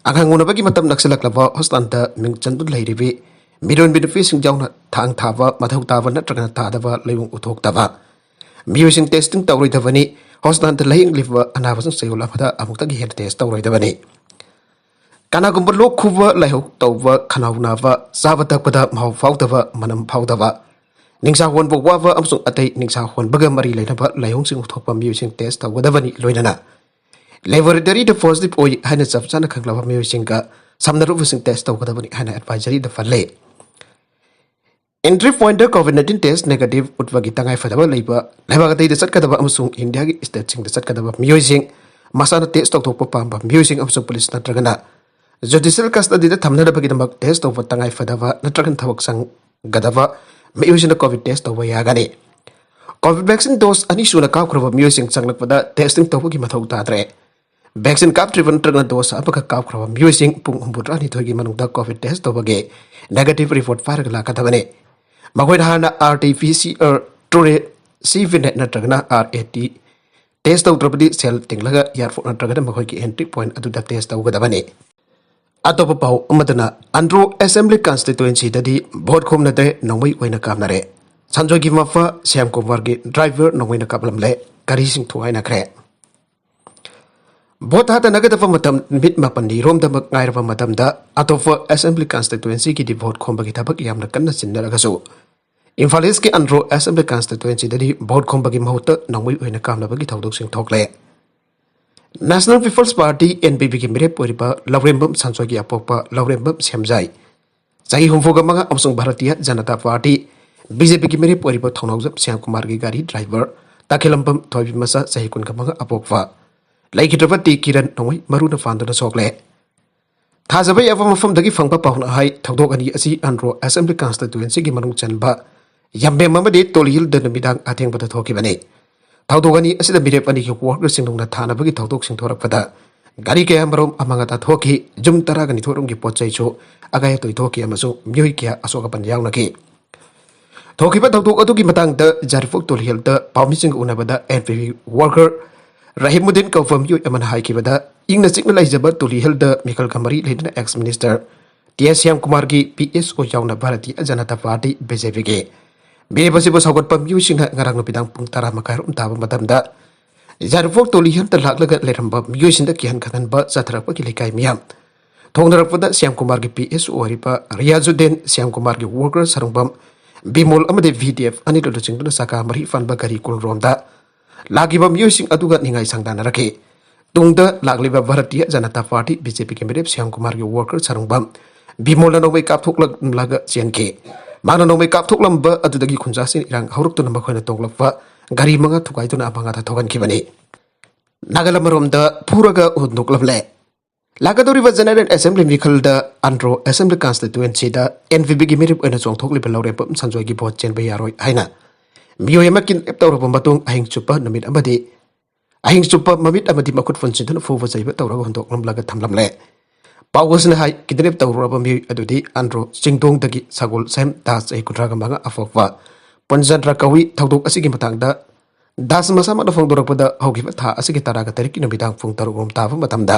ꯑꯉꯥꯡ ꯎꯅꯕꯒꯤ ꯃꯇꯝ ꯅꯛꯁꯤꯜꯂꯛꯂꯕ ꯍꯣꯁꯄꯤꯇꯥꯜꯗ ꯃꯤꯡ ꯆꯟꯗꯨꯅ ꯂꯩꯔꯤꯕꯤ ꯃꯤꯔꯣꯟꯕꯤ ꯅꯨꯄꯤꯁꯤꯡ ꯌꯥꯎꯅ ꯊꯥꯡ ꯊꯥꯕ, ꯃꯊꯧ ꯇꯥꯕ ꯅꯠꯇ꯭ꯔꯒꯅ ꯇꯥꯗꯕ ꯂꯩꯑꯣꯡ ꯎꯠꯊꯣꯛꯇꯕ ꯃꯤꯑꯣꯏꯁꯤꯡ ꯇꯦꯁꯇꯤꯡ ꯇꯧꯔꯣꯏꯗꯕꯅꯤ꯫ ꯍꯣꯁꯄꯤꯇꯥꯜꯗ ꯂꯥꯌꯦꯡꯂꯤꯕ ꯑꯅꯥꯕꯁꯤꯡ ꯆꯌꯣꯜ ꯑꯃꯗ ꯑꯃꯨꯛꯇꯒꯤ ꯍꯦꯟꯅ ꯇꯦꯁ ꯇꯧꯔꯣꯏꯗꯕꯅꯤ꯫ ꯀꯅꯥꯒꯨꯝꯕ ꯂꯣꯛ ꯈꯨꯕ, ꯂꯥꯏꯍꯧ ꯇꯧꯕ, ꯈꯅꯥꯎ ꯅꯥꯕ, ꯆꯥꯕ ꯊꯛꯄꯗ ꯃꯍꯥꯎ ꯐꯥꯎꯗꯕ, ꯃꯅꯝ ꯐꯥꯎꯗꯕ, ꯅꯤꯡꯁꯥ ꯍꯣꯟꯕ ꯋꯥꯕ ꯑꯃꯁꯨꯡ ꯑꯇꯩ ꯅꯤꯡꯁꯥ ꯍꯣꯟꯕꯒ ꯃꯔꯤ ꯂꯩꯅꯕ ꯂꯥꯏꯑꯣꯡꯁꯤꯡ ꯎꯠꯊꯣꯛꯄ ꯃꯤꯑꯣꯏꯁꯤꯡ ꯇꯦꯁ ꯇꯧꯒꯗꯕꯅꯤ꯫ ꯂꯣꯏꯅꯅ ꯂꯦꯕꯣꯔꯦꯇꯔꯤꯗ ꯄꯣꯖꯤꯇꯤꯚ ꯑꯣꯏ ꯍꯥꯏꯅ ꯆꯞ ꯆꯥꯅ ꯈꯪꯂꯕ ꯃꯤꯑꯣꯏꯁꯤꯡꯒ ꯁꯝꯅꯔꯨꯕꯁꯤꯡ ꯇꯦꯁ ꯇꯧꯒꯗꯕꯅꯤ ꯍꯥꯏꯅ ꯑꯦꯗꯚꯥꯏꯖꯔꯤꯗ ꯄꯜꯂꯤ꯫ ꯑꯦꯟꯇ꯭ꯔꯤ ꯄꯣꯏꯟꯠꯇ ꯀꯣꯚꯤꯗ ꯅꯥꯏꯟꯇꯤꯟ ꯇꯦꯁ ꯅꯦꯒꯦꯇꯤꯚ ꯎꯠꯄꯒꯤ ꯇꯉꯥꯏꯐꯗꯕ ꯂꯩꯕ ꯂꯩꯕꯥꯛ ꯑꯇꯩꯗ ꯆꯠꯀꯗꯕ ꯑꯃꯁꯨꯡ ꯏꯟꯗꯤꯌꯥꯒꯤ ꯁ꯭ꯇꯦꯠꯁꯤꯡꯗ ꯆꯠꯀꯗꯕ ꯃꯤꯑꯣꯏꯁꯤꯡ, ꯃꯁꯥꯅ ꯇꯦꯁ ꯇꯧꯊꯣꯛꯄ ꯄꯥꯝꯕ ꯃꯤꯑꯣꯏꯁꯤꯡ ꯑꯃꯁꯨꯡ ꯄꯨꯂꯤꯁ ꯅꯠꯇ꯭ꯔꯒꯅ ꯖꯨꯗꯤꯁꯤꯌꯦꯜ ꯀꯁꯇꯗꯤꯗ ꯊꯝꯅꯅꯕꯒꯤꯗꯃꯛ ꯇꯦꯁ ꯇꯧꯕ ꯇꯉꯥꯏꯐꯗꯕ ꯅꯠꯇ꯭ꯔꯒꯅ ꯊꯕꯛ ꯆꯪꯒꯗꯕ ꯃꯤꯑꯣꯏꯁꯤꯡꯅ ꯀꯣꯚꯤꯗ ꯇꯦꯁ ꯇꯧꯕ ꯌꯥꯒꯅꯤ꯫ ꯀꯣꯚꯤꯗ ꯚꯦꯛꯁꯤꯟ ꯗꯣꯁ ꯑꯅꯤ ꯁꯨꯅ ꯀꯥꯞꯈ꯭ꯔꯕ ꯃꯤꯑꯣꯏꯁꯤꯡ ꯆꯪꯂꯛꯄꯗ ꯇꯦꯁꯇꯤꯡ ꯇꯧꯕꯒꯤ ꯃꯊꯧ ꯇꯥꯗ꯭ꯔꯦ꯫ ꯚꯦꯛꯁꯤꯟ ꯀꯥꯞꯇ꯭ꯔꯤꯕ ꯅꯠꯇ꯭ꯔꯒꯅ ꯗꯣꯁ ꯑꯃꯈꯛ ꯀꯥꯞꯈ꯭ꯔꯕ ꯃꯤꯑꯣꯏꯁꯤꯡ ꯄꯨꯡ ꯍꯨꯝꯐꯨꯇꯔꯥꯅꯤꯊꯣꯏꯒꯤ ꯃꯅꯨꯡꯗ ꯀꯣꯚꯤꯗ ꯇꯦꯁ ꯇꯧꯕꯒꯤ ꯅꯦꯒꯦꯇꯤꯚ ꯔꯤꯄꯣꯔꯠ ꯄꯥꯏꯔꯒ ꯂꯥꯛꯀꯗꯕꯅꯤ꯫ ꯃꯈꯣꯏꯅ ꯍꯥꯟꯅ R T P C R, ꯇ꯭ꯔꯨꯅꯦꯠ, CBNAAT ꯅꯠꯇ꯭ꯔꯒꯅ ꯑꯥꯔ ꯑꯦ ꯇꯤ ꯇꯦꯁ ꯇꯧꯗ꯭ꯔꯕꯗꯤ ꯁꯦꯜ ꯇꯤꯡꯂꯒ ꯑꯦꯌꯥꯔꯄꯣꯔꯠ ꯅꯠꯇ꯭ꯔꯒꯅ ꯃꯈꯣꯏꯒꯤ ꯑꯦꯟꯇ꯭ꯔꯤ ꯄꯣꯏꯟꯠ ꯑꯗꯨꯗ ꯇꯦꯁ ꯇꯧꯒꯗꯕꯅꯤ꯫ ꯑꯇꯣꯞꯄ ꯄꯥꯎ ꯑꯃꯗꯅ, ꯑꯟꯗ꯭ꯔꯣ ꯑꯦꯁꯦꯝꯕ꯭ꯂꯤ ꯀꯟꯁꯇꯤꯇ꯭ꯋꯦꯟꯁꯤꯗꯗꯤ ꯚꯣꯠ ꯈꯣꯝꯅꯗ꯭ꯔꯦ, ꯅꯣꯡꯃꯩ ꯑꯣꯏꯅ ꯀꯥꯞꯅꯔꯦ꯫ ꯁꯟꯖꯣꯏꯒꯤ ꯃꯄꯥ ꯁ꯭ꯌꯥꯝ ꯀꯨꯃꯥꯔꯒꯤ ꯗ꯭ꯔꯥꯏꯚꯔ ꯅꯣꯡꯃꯩꯅ ꯀꯥꯞꯂꯝꯂꯦ, ꯒꯥꯔꯤꯁꯤꯡ ꯊꯨꯒꯥꯏꯅꯈ꯭ꯔꯦ꯫ ꯚꯣꯠ ꯊꯥꯗꯅꯒꯗꯕ ꯃꯇꯝ ꯅꯨꯃꯤꯠ ꯃꯥꯄꯟꯅꯤ ꯔꯣꯝꯗꯃꯛ ꯉꯥꯏꯔꯕ ꯃꯇꯝꯗ ꯑꯇꯣꯞꯄ ꯑꯦꯁꯦꯝꯕ꯭ꯂꯤ ꯀꯟꯁꯇꯤꯇ꯭ꯋꯦꯟꯁꯤꯒꯤꯗꯤ ꯚꯣꯠ ꯈꯣꯝꯕꯒꯤ ꯊꯕꯛ ꯌꯥꯝꯅ ꯀꯟꯅ ꯆꯤꯟꯅꯔꯒꯁꯨ, ꯏꯝꯐꯥꯜ ꯏꯁꯀꯤ ꯑꯟꯗ꯭ꯔꯣ ꯑꯦꯁꯦꯝꯕ꯭ꯂꯤ ꯀꯟꯁꯇꯤꯇ꯭ꯋꯦꯟꯁꯤꯗꯗꯤ ꯚꯣꯠ ꯈꯣꯝꯕꯒꯤ ꯃꯍꯨꯠꯇ ꯅꯣꯡꯃꯩ ꯑꯣꯏꯅ ꯀꯥꯞꯅꯕꯒꯤ ꯊꯧꯗꯣꯛꯁꯤꯡ ꯊꯣꯛꯂꯦ꯫ National people's party, N P ꯄꯤꯒꯤ ꯃꯤꯔꯦꯞ ꯑꯣꯏꯔꯤꯕ ꯂꯧꯔꯦꯝꯕꯝ ꯁꯟꯖꯣꯏꯒꯤ ꯑꯄꯣꯛꯄ ꯂꯧꯔꯦꯝꯕꯝ ꯁꯦꯝꯖꯥꯏ, ꯆꯍꯤ ꯍꯨꯝꯐꯨꯒ ꯃꯉꯥ ꯑꯃꯁꯨꯡ Bharatiya Janata party, B J ꯄꯤꯒꯤ ꯃꯤꯔꯦꯞ ꯑꯣꯏꯔꯤꯕ ꯊꯧꯅꯥꯎꯖꯝ ꯁ꯭ꯌꯥꯝ ꯀꯨꯃꯥꯔꯒꯤ ꯒꯥꯔꯤ ꯗ꯭ꯔꯥꯏꯚꯔ ꯇꯈꯦꯂꯝꯕꯝ ꯊꯣꯏꯕꯤ ꯃꯆꯥ ꯆꯍꯤ ꯀꯨꯟꯒ ꯃꯉꯥ ꯑꯄꯣꯛꯄ ꯂꯩꯈꯤꯗ꯭ꯔꯕ ꯇꯤ ꯀꯤꯔꯟ ꯅꯣꯡꯃꯩ ꯃꯔꯨꯅ ꯄꯥꯟꯗꯨꯅ ꯁꯣꯛꯂꯦ꯫ ꯊꯥꯖꯕ ꯌꯥꯕ ꯃꯐꯝꯗꯒꯤ ꯐꯪꯕ ꯄꯥꯎꯅ ꯍꯥꯏ, ꯊꯧꯗꯣꯛ ꯑꯅꯤ ꯑꯁꯤ ꯑꯟꯗ꯭ꯔꯣ ꯑꯦꯁꯦꯝꯕ꯭ꯂꯤ ꯀꯟꯁꯇꯤꯇ꯭ꯋꯦꯟꯁꯤꯒꯤ ꯃꯅꯨꯡ ꯆꯟꯕ ꯌꯥꯝꯕꯦꯝ ꯑꯃꯗꯤ ꯇꯣꯂꯤꯍꯤꯜꯗ ꯅꯨꯃꯤꯗꯥꯡ ꯑꯊꯦꯡꯕꯗ ꯊꯣꯛꯈꯤꯕꯅꯤ꯫ ꯊꯧꯗꯣꯛ ꯑꯅꯤ ꯑꯁꯤꯗ ꯃꯤꯔꯦꯞ ꯑꯅꯤꯒꯤ ꯋꯥꯔꯗꯁꯤꯡ ꯅꯨꯡꯅ ꯊꯥꯅꯕꯒꯤ ꯊꯧꯗꯣꯛꯁꯤꯡ ꯊꯣꯔꯛꯄꯗ ꯒꯥꯔꯤ ꯀꯌꯥ ꯃꯔꯨꯝ ꯑꯃꯥꯡ ꯑꯇꯥ ꯊꯣꯛꯈꯤ꯫ ꯌꯨꯝ ꯇꯔꯥꯒ ꯅꯤꯊꯣꯏ ꯔꯣꯝꯒꯤ ꯄꯣꯠ ꯆꯩꯁꯨ ꯑꯀꯥꯏ ꯑꯇꯣꯏ ꯊꯣꯛꯈꯤ ꯑꯃꯁꯨꯡ ꯃꯤꯑꯣꯏ ꯀꯌꯥ ꯑꯁꯣꯛ ꯑꯄꯟ ꯌꯥꯎꯅꯈꯤ꯫ ꯊꯣꯛꯈꯤꯕ ꯊꯧꯗꯣꯛ ꯑꯗꯨꯒꯤ ꯃꯇꯥꯡꯗ ꯖꯥꯔꯤꯐꯣꯛ ꯇꯣꯂꯤ ꯍꯤꯜꯗ ꯄꯥꯎꯃꯤꯁꯤꯡꯒ ꯎꯅꯕꯗ ꯑꯦꯟ ꯄꯤ ꯄꯤ ꯋꯥꯔꯀꯔ ꯔꯍꯤꯃꯨꯗꯤꯟ ꯀꯧꯕ ꯃꯤꯑꯣꯏ ꯑꯃꯅ ꯍꯥꯏꯈꯤꯕꯗ, ꯏꯪꯅ ꯆꯤꯛꯅ ꯂꯩꯖꯕ ꯇꯣꯂꯤ ꯍꯤꯜꯗ ꯃꯤꯈꯜꯒ ꯃꯔꯤ ꯂꯩꯅꯅ ꯑꯦꯛꯁ ꯃꯤꯅꯤꯁꯇꯔ ꯇꯤ ꯑꯦꯁ ꯁ꯭ꯌꯥꯝꯀꯨꯃꯥꯔꯒꯤ ꯄꯤ ꯑꯦꯁ ꯑꯣ ꯌꯥꯎꯅ Bharatiya Janata party, B J ꯄꯤꯒꯤ ꯃꯤꯔꯦꯞ ꯑꯁꯤꯕꯨ ꯁꯧꯒꯠꯄ ꯃꯤꯑꯣꯏꯁꯤꯡꯅ ꯉꯔꯥꯡ ꯅꯨꯃꯤꯗꯥꯡ ꯄꯨꯡ ꯇꯔꯥ ꯃꯈꯥꯏ ꯔꯣꯝ ꯇꯥꯕ ꯃꯇꯝꯗ ꯖꯥꯔꯤꯐꯣꯛ ꯇꯣꯂꯤ ꯍꯤꯜꯗ ꯂꯥꯛꯂꯒ ꯂꯩꯔꯝꯕ ꯃꯤꯑꯣꯏꯁꯤꯡꯗ ꯀꯤꯍꯟ ꯈꯪꯍꯟꯕ ꯆꯠꯊꯔꯛꯄꯒꯤ ꯂꯩꯀꯥꯏ ꯃꯤꯌꯥꯝ ꯊꯣꯡꯅꯔꯛꯄꯗ ꯁ꯭ꯌꯥꯝꯀꯨꯃꯥꯔꯒꯤ ꯄꯤ ꯑꯦꯁ ꯑꯣ ꯑꯣꯏꯔꯤꯕ ꯔꯤꯌꯥꯖꯨꯗꯤꯟ, ꯁ꯭ꯌꯥꯝꯀꯨꯃꯥꯔꯒꯤ ꯋꯥꯔꯀꯔ ꯁꯔꯨꯡꯕꯝ ꯕꯤꯃꯣꯜ ꯑꯃꯗꯤ ꯚꯤ ꯗꯤ ꯑꯦꯐ ꯑꯅꯤꯗꯨ ꯂꯨꯆꯤꯡꯗꯨꯅ ꯆꯀꯥ ꯃꯔꯤ ꯄꯥꯟꯕ ꯒꯥꯔꯤ ꯀꯨꯟꯔꯣꯝꯗ ꯂꯥꯛꯈꯤꯕ ꯃꯤꯑꯣꯏꯁꯤꯡ ꯑꯗꯨꯒ ꯅꯤꯡꯉꯥꯏ ꯁꯪꯗꯥꯅꯔꯛꯈꯤ꯫ ꯇꯨꯡꯗ ꯂꯥꯛꯂꯤꯕ Bharatiya Janata party, B J ꯄꯤꯒꯤ ꯃꯤꯔꯦꯞ ꯁ꯭ꯌꯥꯝꯀꯨꯃꯥꯔꯒꯤ ꯋꯥꯔꯀꯔ ꯁꯔꯨꯡꯕꯝ ꯕꯤꯃꯣꯜꯅ ꯅꯣꯡꯃꯩ ꯀꯥꯞꯊꯣꯛꯂꯝꯂꯒ ꯆꯦꯟꯈꯤ꯫ ꯃꯥꯅ ꯅꯣꯡꯃꯩ ꯀꯥꯞꯊꯣꯛꯂꯝꯕ ꯑꯗꯨꯗꯒꯤ ꯈꯨꯟꯖꯥꯁꯤꯡ ꯏꯔꯥꯡ ꯍꯧꯔꯛꯇꯨꯅ ꯃꯈꯣꯏꯅ ꯇꯣꯡꯂꯛꯄ ꯒꯥꯔꯤ ꯃꯉꯥ ꯊꯨꯒꯥꯏꯗꯨꯅ ꯑꯃꯥꯡ ꯑꯇꯥ ꯊꯣꯛꯍꯟꯈꯤꯕꯅꯤ꯫ ꯅꯥꯒꯥꯂꯦꯟ ꯃꯔꯣꯝꯗ ꯐꯨꯔꯒ ꯍꯨꯟꯗꯣꯛꯂꯝꯂꯦ꯫ ꯂꯥꯛꯀꯗꯧꯔꯤꯕ ꯖꯦꯅꯔꯦꯜ ꯑꯦꯁꯦꯝꯕ꯭ꯂꯤ ꯃꯤꯈꯜꯗ ꯑꯟꯗ꯭ꯔꯣ ꯑꯦꯁꯦꯝꯕ꯭ꯂꯤ ꯀꯟꯁꯇꯤꯇ꯭ꯌꯨꯑꯦꯟꯁꯤꯗ ꯑꯦꯟ ꯄꯤ ꯄꯤꯒꯤ ꯃꯤꯔꯦꯞ ꯑꯣꯏꯅ ꯆꯣꯡꯊꯣꯛꯂꯤꯕ ꯂꯧꯔꯦꯝꯕꯝ ꯁꯟꯖꯣꯏꯒꯤ ꯚꯣꯠ ꯆꯦꯟꯕ ꯌꯥꯔꯣꯏ ꯍꯥꯏꯅ ꯃꯤꯑꯣꯏ ꯑꯃ ꯀꯤꯗꯅꯦꯞ ꯇꯧꯔꯕ ꯃꯇꯨꯡ ꯑꯍꯤꯡ ꯆꯨꯞꯄ ꯅꯨꯃꯤꯠ ꯑꯃꯗꯤ ꯑꯍꯤꯡ ꯆꯨꯞꯄ ꯃꯃꯤꯠ ꯑꯃꯗꯤ ꯃꯈꯨꯠ ꯄꯨꯟꯁꯤꯟꯗꯨꯅ ꯐꯨꯕ ꯆꯩꯕ ꯇꯧꯔꯒ ꯍꯨꯟꯗꯣꯛꯂꯝꯂꯒ ꯊꯝꯂꯝꯂꯦ꯫ ꯄꯥꯎ ꯑꯁꯤꯅ ꯍꯥꯏ, ꯀꯤꯗꯅꯦꯞ ꯇꯧꯔꯨꯔꯕ ꯃꯤꯑꯣꯏ ꯑꯗꯨꯗꯤ ꯑꯟꯗ꯭ꯔꯣ ꯆꯤꯡꯗꯣꯡꯗꯒꯤ ꯁꯒꯣꯜꯁꯦꯝ ꯗꯥꯁ, ꯆꯍꯤ ꯀꯨꯟꯊ꯭ꯔꯥꯒ ꯃꯉꯥ, ꯑꯄꯣꯛꯄ ꯄꯨꯟꯖꯟꯗ꯭ꯔ ꯀꯧꯏ꯫ ꯊꯧꯗꯣꯛ ꯑꯁꯤꯒꯤ ꯃꯇꯥꯡꯗ ꯗꯥꯁ ꯃꯁꯥꯃꯛꯅ ꯐꯣꯡꯗꯣꯔꯛꯄꯗ, ꯍꯧꯈꯤꯕ ꯊꯥ ꯑꯁꯤꯒꯤ ꯇꯔꯥꯒ ꯇꯔꯦꯠꯀꯤ ꯅꯨꯃꯤꯗꯥꯡ ꯄꯨꯡ ꯇꯔꯨꯛ ꯔꯣꯝ ꯇꯥꯕ ꯃꯇꯝꯗ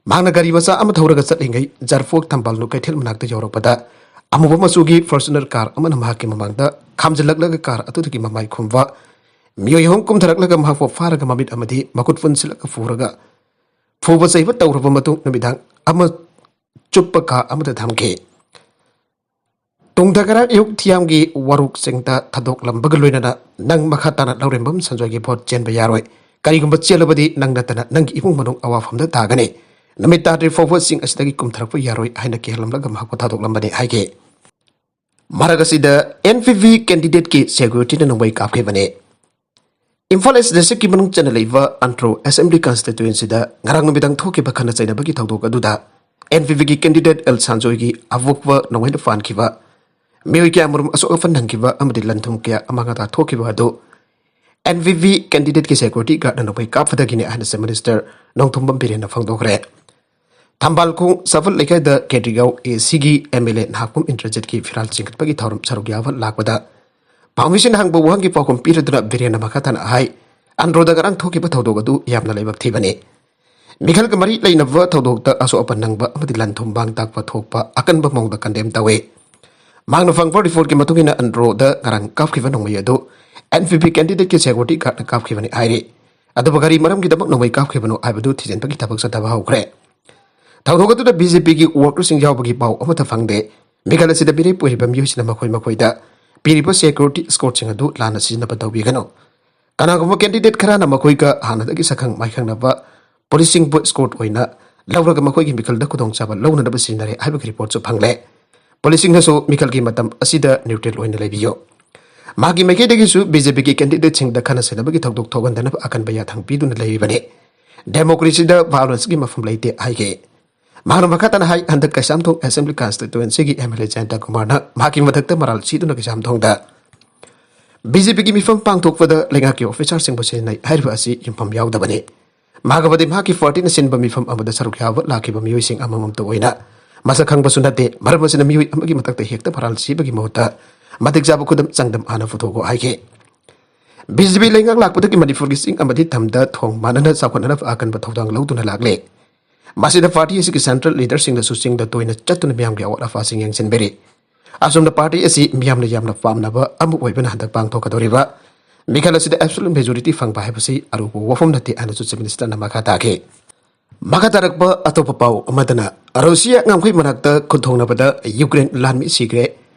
ꯃꯍꯥꯛꯅ ꯒꯥꯔꯤ ꯃꯆꯥ ꯑꯃ ꯊꯧꯔꯒ ꯆꯠꯂꯤꯉꯩ ꯖꯥꯔꯤꯐꯣꯛ ꯊꯝꯕꯥꯜ ꯅꯨꯡ ꯀꯩꯊꯦꯜ ꯃꯅꯥꯛꯇ ꯌꯧꯔꯛꯄꯗ, ꯑꯃꯨꯕ ꯃꯆꯨꯒꯤ ꯐꯣꯔꯆꯨꯅꯔ ꯀꯥꯔ ꯑꯃꯅ ꯃꯍꯥꯛꯀꯤ ꯃꯃꯥꯡꯗ ꯈꯥꯝꯖꯤꯜꯂꯛꯂꯒ ꯀꯥꯔ ꯑꯗꯨꯗꯒꯤ ꯃꯃꯥꯏ ꯈꯨꯝꯕ ꯃꯤꯑꯣꯏ ꯑꯍꯨꯝ ꯀꯨꯝꯊꯔꯛꯂꯒ ꯃꯍꯥꯛꯄꯨ ꯐꯥꯔꯒ ꯃꯃꯤꯠ ꯑꯃꯗꯤ ꯃꯈꯨꯠ ꯄꯨꯟꯁꯤꯜꯂꯒ ꯄꯨꯔꯒ ꯐꯨꯕ ꯆꯩꯕ ꯇꯧꯔꯕ ꯃꯇꯨꯡ ꯅꯨꯃꯤꯗꯥꯡ ꯑꯃ ꯆꯨꯞꯄ ꯀꯥ ꯑꯃꯗ ꯊꯝꯈꯤ꯫ ꯇꯨꯡꯗ ꯉꯔꯥꯡ ꯑꯌꯨꯛ ꯊꯤꯌꯥꯝꯒꯤ ꯋꯥꯔꯣꯛ ꯆꯤꯡꯗ ꯊꯥꯗꯣꯛꯂꯝꯕꯒ ꯂꯣꯏꯅꯅ ꯅꯪ ꯃꯈꯥ ꯇꯥꯅ ꯂꯧꯔꯦꯝꯕꯝ ꯁꯟꯖꯣꯏꯒꯤ ꯚꯣꯠ ꯆꯦꯟꯕ ꯌꯥꯔꯣꯏ꯫ ꯀꯔꯤꯒꯨꯝꯕ ꯆꯦꯜꯂꯕꯗꯤ ꯅꯪ ꯅꯠꯇꯅ ꯅꯪꯒꯤ ꯏꯃꯨꯡ ꯃꯅꯨꯡ ꯑꯋꯥꯐꯝꯗ ꯇꯥꯒꯅꯤ꯫ ꯅꯨꯃꯤꯠ ꯇꯥꯗ꯭ꯔꯤ ꯐꯥꯎꯕ ꯆꯤꯡ ꯑꯁꯤꯗꯒꯤ ꯀꯨꯝꯊꯔꯛꯄ ꯌꯥꯔꯣꯏ ꯍꯥꯏꯅ ꯀꯤꯍꯜꯂꯝꯂꯒ ꯃꯍꯥꯛꯄꯨ ꯊꯥꯗꯣꯛꯂꯝꯕꯅꯤ ꯍꯥꯏꯈꯤ꯫ ꯃꯔꯛ ꯑꯁꯤꯗ ꯑꯦꯟ ꯄꯤ ꯄꯤ ꯀꯦꯟꯗꯤꯗꯦꯠꯀꯤ ꯁꯦꯀ꯭ꯌꯨꯔꯤꯇꯤꯅ ꯅꯣꯡꯃꯩ ꯀꯥꯞꯈꯤꯕꯅꯤ꯫ ꯏꯝꯐꯥꯜ ꯏꯁ ꯗꯤꯁꯇ꯭ꯔꯤꯛꯀꯤ ꯃꯅꯨꯡ ꯆꯟꯅ ꯂꯩꯕ ꯑꯟꯗ꯭ꯔꯣ ꯑꯦꯁꯦꯝꯕ꯭ꯂꯤ ꯀꯟꯁꯇꯤꯇ꯭ꯌꯨꯑꯦꯟꯁꯤꯗ ꯉꯔꯥꯡ ꯅꯨꯃꯤꯗꯥꯡ ꯊꯣꯛꯈꯤꯕ ꯈꯠꯅ ꯆꯩꯅꯕꯒꯤ ꯊꯧꯗꯣꯛ ꯑꯗꯨꯗ ꯑꯦꯟ ꯄꯤ ꯄꯤꯒꯤ ꯀꯦꯟꯗꯤꯗꯦꯠ ꯑꯦꯜ ꯁꯥꯟꯖꯣꯏꯒꯤ ꯑꯄꯣꯛꯄ ꯅꯣꯡꯃꯩꯅ ꯄꯥꯟꯈꯤꯕ, ꯃꯤꯑꯣꯏ ꯀꯌꯥꯃꯔꯨꯝ ꯑꯁꯣꯛ ꯑꯄꯟ ꯅꯪꯈꯤꯕ ꯑꯃꯗꯤ ꯂꯟ ꯊꯨꯝ ꯀꯌꯥ ꯑꯃꯥꯡ ꯑꯇꯥ ꯊꯣꯛꯈꯤꯕ ꯑꯗꯨ ꯑꯦꯟ ꯚꯤ ꯚꯤ ꯀꯦꯟꯗꯤꯗꯦꯠꯀꯤ ꯁꯦꯀ꯭ꯌꯨꯔꯤꯇꯤ ꯒꯥꯔꯗꯅ ꯅꯣꯡꯃꯩ ꯀꯥꯞꯄꯗꯒꯤꯅꯤ ꯍꯥꯏꯅꯁꯨ ꯃꯤꯅꯤꯁꯇꯔ ꯅꯣꯡꯊꯣꯝꯕꯝ ꯕꯤꯔꯦꯟꯅ ꯐꯣꯡꯗꯣꯛꯈ꯭ꯔꯦ꯫ ꯊꯝꯕꯥꯜꯈꯣꯡ ꯁꯐꯜ ꯂꯩꯀꯥꯏꯗ ꯀꯦꯗ꯭ꯔꯤꯒꯥꯎ ꯑꯦ ꯁꯤꯒꯤ ꯑꯦꯝ ꯑꯦꯜ ꯑꯦ ꯅꯍꯥꯛꯄꯝ ꯏꯟꯗ꯭ꯔꯖꯤꯠꯀꯤ ꯐꯤꯔꯥꯜ ꯆꯤꯡꯈꯠꯄꯒꯤ ꯊꯧꯔꯝ ꯁꯔꯨꯛ ꯌꯥꯕ ꯂꯥꯛꯄꯗ ꯄꯥꯎꯃꯤꯁꯤꯡꯅ ꯍꯪꯕ ꯋꯥꯍꯪꯒꯤ ꯄꯥꯎꯈꯨꯝ ꯄꯤꯔꯗꯨꯅ ꯕꯤꯔꯦꯟꯅ ꯃꯈꯥ ꯇꯥꯅ ꯍꯥꯏ, ꯑꯟꯗ꯭ꯔꯣꯗ ꯉꯔꯥꯡ ꯊꯣꯛꯈꯤꯕ ꯊꯧꯗꯣꯛ ꯑꯗꯨ ꯌꯥꯝꯅ ꯂꯥꯏꯕꯛ ꯊꯤꯕꯅꯤ꯫ ꯃꯤꯈꯜꯒ ꯃꯔꯤ ꯂꯩꯅꯕ ꯊꯧꯗꯣꯛꯇ ꯑꯁꯣꯛ ꯑꯄꯟ ꯅꯪꯕ ꯑꯃꯗꯤ ꯂꯟ ꯊꯨꯝ ꯃꯥꯡ ꯇꯥꯛꯄ ꯊꯣꯛꯄ ꯑꯀꯟꯕ ꯃꯑꯣꯡꯗ ꯀꯟꯗꯦꯝ ꯇꯧꯏ꯫ ꯃꯍꯥꯛꯅ ꯐꯪꯕ ꯔꯤꯄꯣꯔꯠꯀꯤ ꯃꯇꯨꯡ ꯏꯟꯅ ꯑꯟꯗ꯭ꯔꯣꯗ ꯉꯔꯥꯡ ꯀꯥꯞꯈꯤꯕ ꯅꯣꯡꯃꯩ ꯑꯗꯨ ꯑꯦꯟ ꯄꯤ ꯄꯤ ꯀꯦꯟꯗꯤꯗꯦꯠꯀꯤ ꯁꯦꯀ꯭ꯌꯨꯔꯤꯇꯤ ꯒꯥꯔꯗꯅ ꯀꯥꯞꯈꯤꯕꯅꯤ ꯍꯥꯏꯔꯤ꯫ ꯑꯗꯨꯕꯨ ꯀꯔꯤ ꯃꯔꯝꯒꯤꯗꯃꯛ ꯅꯣꯡꯃꯩ ꯀꯥꯞꯈꯤꯕꯅꯣ ꯍꯥꯏꯕꯗꯨ ꯊꯤꯖꯤꯟꯕꯒꯤ ꯊꯕꯛ ꯆꯠꯊꯕ ꯍꯧꯈ꯭ꯔꯦ꯫ ꯊꯧꯗꯣꯛ ꯑꯗꯨꯗ ꯕꯤ ꯖꯦ ꯄꯤꯒꯤ ꯋꯥꯔꯀꯔꯁꯤꯡ ꯌꯥꯎꯕꯒꯤ ꯄꯥꯎ ꯑꯃꯠꯇ ꯐꯪꯗꯦ꯫ ꯃꯤꯈꯜ ꯑꯁꯤꯗ ꯃꯤꯔꯦꯞ ꯑꯣꯏꯔꯤꯕ ꯃꯤꯑꯣꯏꯁꯤꯡꯅ ꯃꯈꯣꯏ ꯃꯈꯣꯏꯗ ꯄꯤꯔꯤꯕ ꯁꯦꯀ꯭ꯌꯨꯔꯤꯇꯤ ꯏꯁꯀꯣꯔꯠꯁꯤꯡ ꯑꯗꯨ ꯂꯥꯟꯅ ꯁꯤꯖꯤꯟꯅꯕ ꯇꯧꯕꯤꯒꯅꯨ꯫ ꯀꯅꯥꯒꯨꯝꯕ ꯀꯦꯟꯗꯤꯗꯦꯠ ꯈꯔꯅ ꯃꯈꯣꯏꯒ ꯍꯥꯟꯅꯗꯒꯤ ꯁꯛꯈꯪ ꯃꯥꯏꯈꯪꯅꯕ ꯄꯨꯂꯤꯁꯁꯤꯡꯕꯨ ꯏꯁꯀꯣꯔꯠ ꯑꯣꯏꯅ ꯂꯧꯔꯒ ꯃꯈꯣꯏꯒꯤ ꯃꯤꯈꯜꯗ ꯈꯨꯗꯣꯡꯆꯥꯕ ꯂꯧꯅꯅꯕ ꯁꯤꯖꯤꯟꯅꯔꯦ ꯍꯥꯏꯕꯒꯤ ꯔꯤꯄꯣꯔꯠꯁꯨ ꯐꯪꯂꯦ꯫ ꯄꯨꯂꯤꯁꯁꯤꯡꯅꯁꯨ ꯃꯤꯈꯜꯒꯤ ꯃꯇꯝ ꯑꯁꯤꯗ ꯅ꯭ꯌꯨꯇ꯭ꯔꯦꯜ ꯑꯣꯏꯅ ꯂꯩꯕꯤꯌꯨ꯫ ꯃꯍꯥꯛꯀꯤ ꯃꯥꯏꯀꯩꯗꯒꯤꯁꯨ ꯕꯤ ꯖꯦ ꯄꯤꯒꯤ ꯀꯦꯟꯗꯤꯗꯦꯠꯁꯤꯡꯗ ꯈꯠꯅ ꯆꯩꯅꯕꯒꯤ ꯊꯧꯗꯣꯛ ꯊꯣꯛꯍꯟꯗꯅꯕ ꯑꯀꯟꯕ ꯌꯥꯊꯪ ꯄꯤꯗꯨꯅ ꯂꯩꯔꯤꯕꯅꯤ꯫ ꯗꯦꯃꯣꯀ꯭ꯔꯦꯁꯤꯗ ꯚꯥꯏꯑꯣꯂꯦꯟꯁꯀꯤ ꯃꯐꯝ ꯂꯩꯇꯦ ꯍꯥꯏꯈꯤ꯫ ꯃꯍꯥꯛꯅ ꯃꯈꯥ ꯇꯥꯅ ꯍꯥꯏ, ꯍꯟꯗꯛ ꯀꯩꯁꯥꯝꯊꯣꯡ ꯑꯦꯁꯦꯝꯕ꯭ꯂꯤ ꯀꯟꯁꯇꯤꯇ꯭ꯋꯦꯟꯁꯤꯒꯤ ꯑꯦꯝ ꯑꯦꯜ ꯑꯦ ꯖꯌꯟꯇ ꯀꯨꯃꯥꯔꯅ ꯃꯍꯥꯛꯀꯤ ꯃꯊꯛꯇ ꯃꯔꯥꯜ ꯁꯤꯗꯨꯅ ꯀꯩꯁꯥꯝꯊꯣꯡꯗ ꯕꯤ ꯖꯦ ꯄꯤꯒꯤ ꯃꯤꯐꯝ ꯄꯥꯡꯊꯣꯛꯄꯗ ꯂꯩꯉꯥꯛꯀꯤ ꯑꯣꯐꯤꯁꯥꯔꯁꯤꯡꯕꯨ ꯁꯤꯖꯤꯟꯅꯩ ꯍꯥꯏꯔꯤꯕ ꯑꯁꯤ ꯌꯨꯝꯐꯝ ꯌꯥꯎꯗꯕꯅꯤ꯫ ꯃꯍꯥꯛ ꯑꯃꯗꯤ ꯃꯍꯥꯛꯀꯤ ꯄꯥꯔꯇꯤꯅ ꯁꯤꯟꯕ ꯃꯤꯐꯝ ꯑꯃꯗ ꯁꯔꯨꯛ ꯌꯥꯕ ꯂꯥꯛꯈꯤꯕ ꯃꯤꯑꯣꯏꯁꯤꯡ ꯑꯃꯃꯝꯇ ꯑꯣꯏꯅ ꯃꯁꯛ ꯈꯪꯕꯁꯨ ꯅꯠꯇꯦ꯫ ꯃꯔꯝ ꯑꯁꯤꯅ ꯃꯤꯑꯣꯏ ꯑꯃꯒꯤ ꯃꯊꯛꯇ ꯍꯦꯛꯇ ꯃꯔꯥꯜ ꯁꯤꯕꯒꯤ ꯃꯍꯨꯠꯇ ꯃꯇꯤꯛ ꯆꯥꯕ ꯈꯨꯗꯝ ꯆꯥꯡꯗꯝ ꯍꯥꯟꯅ ꯄꯨꯊꯣꯛꯎ ꯍꯥꯏꯈꯤ꯫ ꯕꯤ ꯖꯦ ꯄꯤ ꯂꯩꯉꯥꯛ ꯂꯥꯛꯄꯗꯒꯤ ꯃꯅꯤꯄꯨꯔꯒꯤ ꯆꯤꯡ ꯑꯃꯗꯤ ꯇꯝꯗ ꯊꯣꯡ ꯃꯥꯟꯅꯅ ꯆꯥꯎꯈꯠꯅꯅꯕ ꯑꯀꯟꯕ ꯊꯧꯗꯥꯡ ꯂꯧꯗꯨꯅ ꯂꯥꯛꯂꯦ꯫ ꯃꯁꯤꯗ ꯄꯥꯔꯇꯤ ꯑꯁꯤꯒꯤ ꯁꯦꯟꯇ꯭ꯔꯦꯜ ꯂꯤꯗꯔꯁꯤꯡꯅꯁꯨ ꯆꯤꯡꯗ ꯇꯣꯏꯅ ꯆꯠꯇꯨꯅ ꯃꯤꯌꯥꯝꯒꯤ ꯑꯋꯥꯠ ꯑꯄꯥꯁꯤꯡ ꯌꯦꯡꯁꯤꯟꯕꯤꯔꯤ꯫ ꯑꯁꯨꯝꯅ ꯄꯥꯔꯇꯤ ꯑꯁꯤ ꯃꯤꯌꯥꯝꯅ ꯌꯥꯝꯅ ꯄꯥꯝꯅꯕ ꯑꯃ ꯑꯣꯏꯕꯅ ꯍꯟꯗꯛ ꯄꯥꯡꯊꯣꯛꯀꯗꯧꯔꯤꯕ ꯃꯤꯈꯜ ꯑꯁꯤꯗ ꯑꯦꯕꯁꯣꯂꯨꯠ ꯃꯦꯖꯣꯔꯤꯇꯤ ꯐꯪꯕ ꯍꯥꯏꯕꯁꯤ ꯑꯔꯨꯕ ꯋꯥꯐꯝ ꯅꯠꯇꯦ ꯍꯥꯏꯅꯁꯨ ꯆꯤꯐ ꯃꯤꯅꯤꯁꯇꯔꯅ ꯃꯈꯥ ꯇꯥꯈꯤ꯫ ꯃꯈꯥ ꯇꯥꯔꯛꯄ ꯑꯇꯣꯞꯄ ꯄꯥꯎ ꯑꯃꯗꯅ, ꯔꯨꯁꯤꯌꯥ ꯉꯝꯈꯩ ꯃꯅꯥꯛꯇ ꯈꯨꯟꯊꯣꯡꯅꯕꯗ ꯌꯨꯀ꯭ꯔꯦꯟ ꯂꯥꯟꯃꯤ ꯁꯤꯈ꯭ꯔꯦ,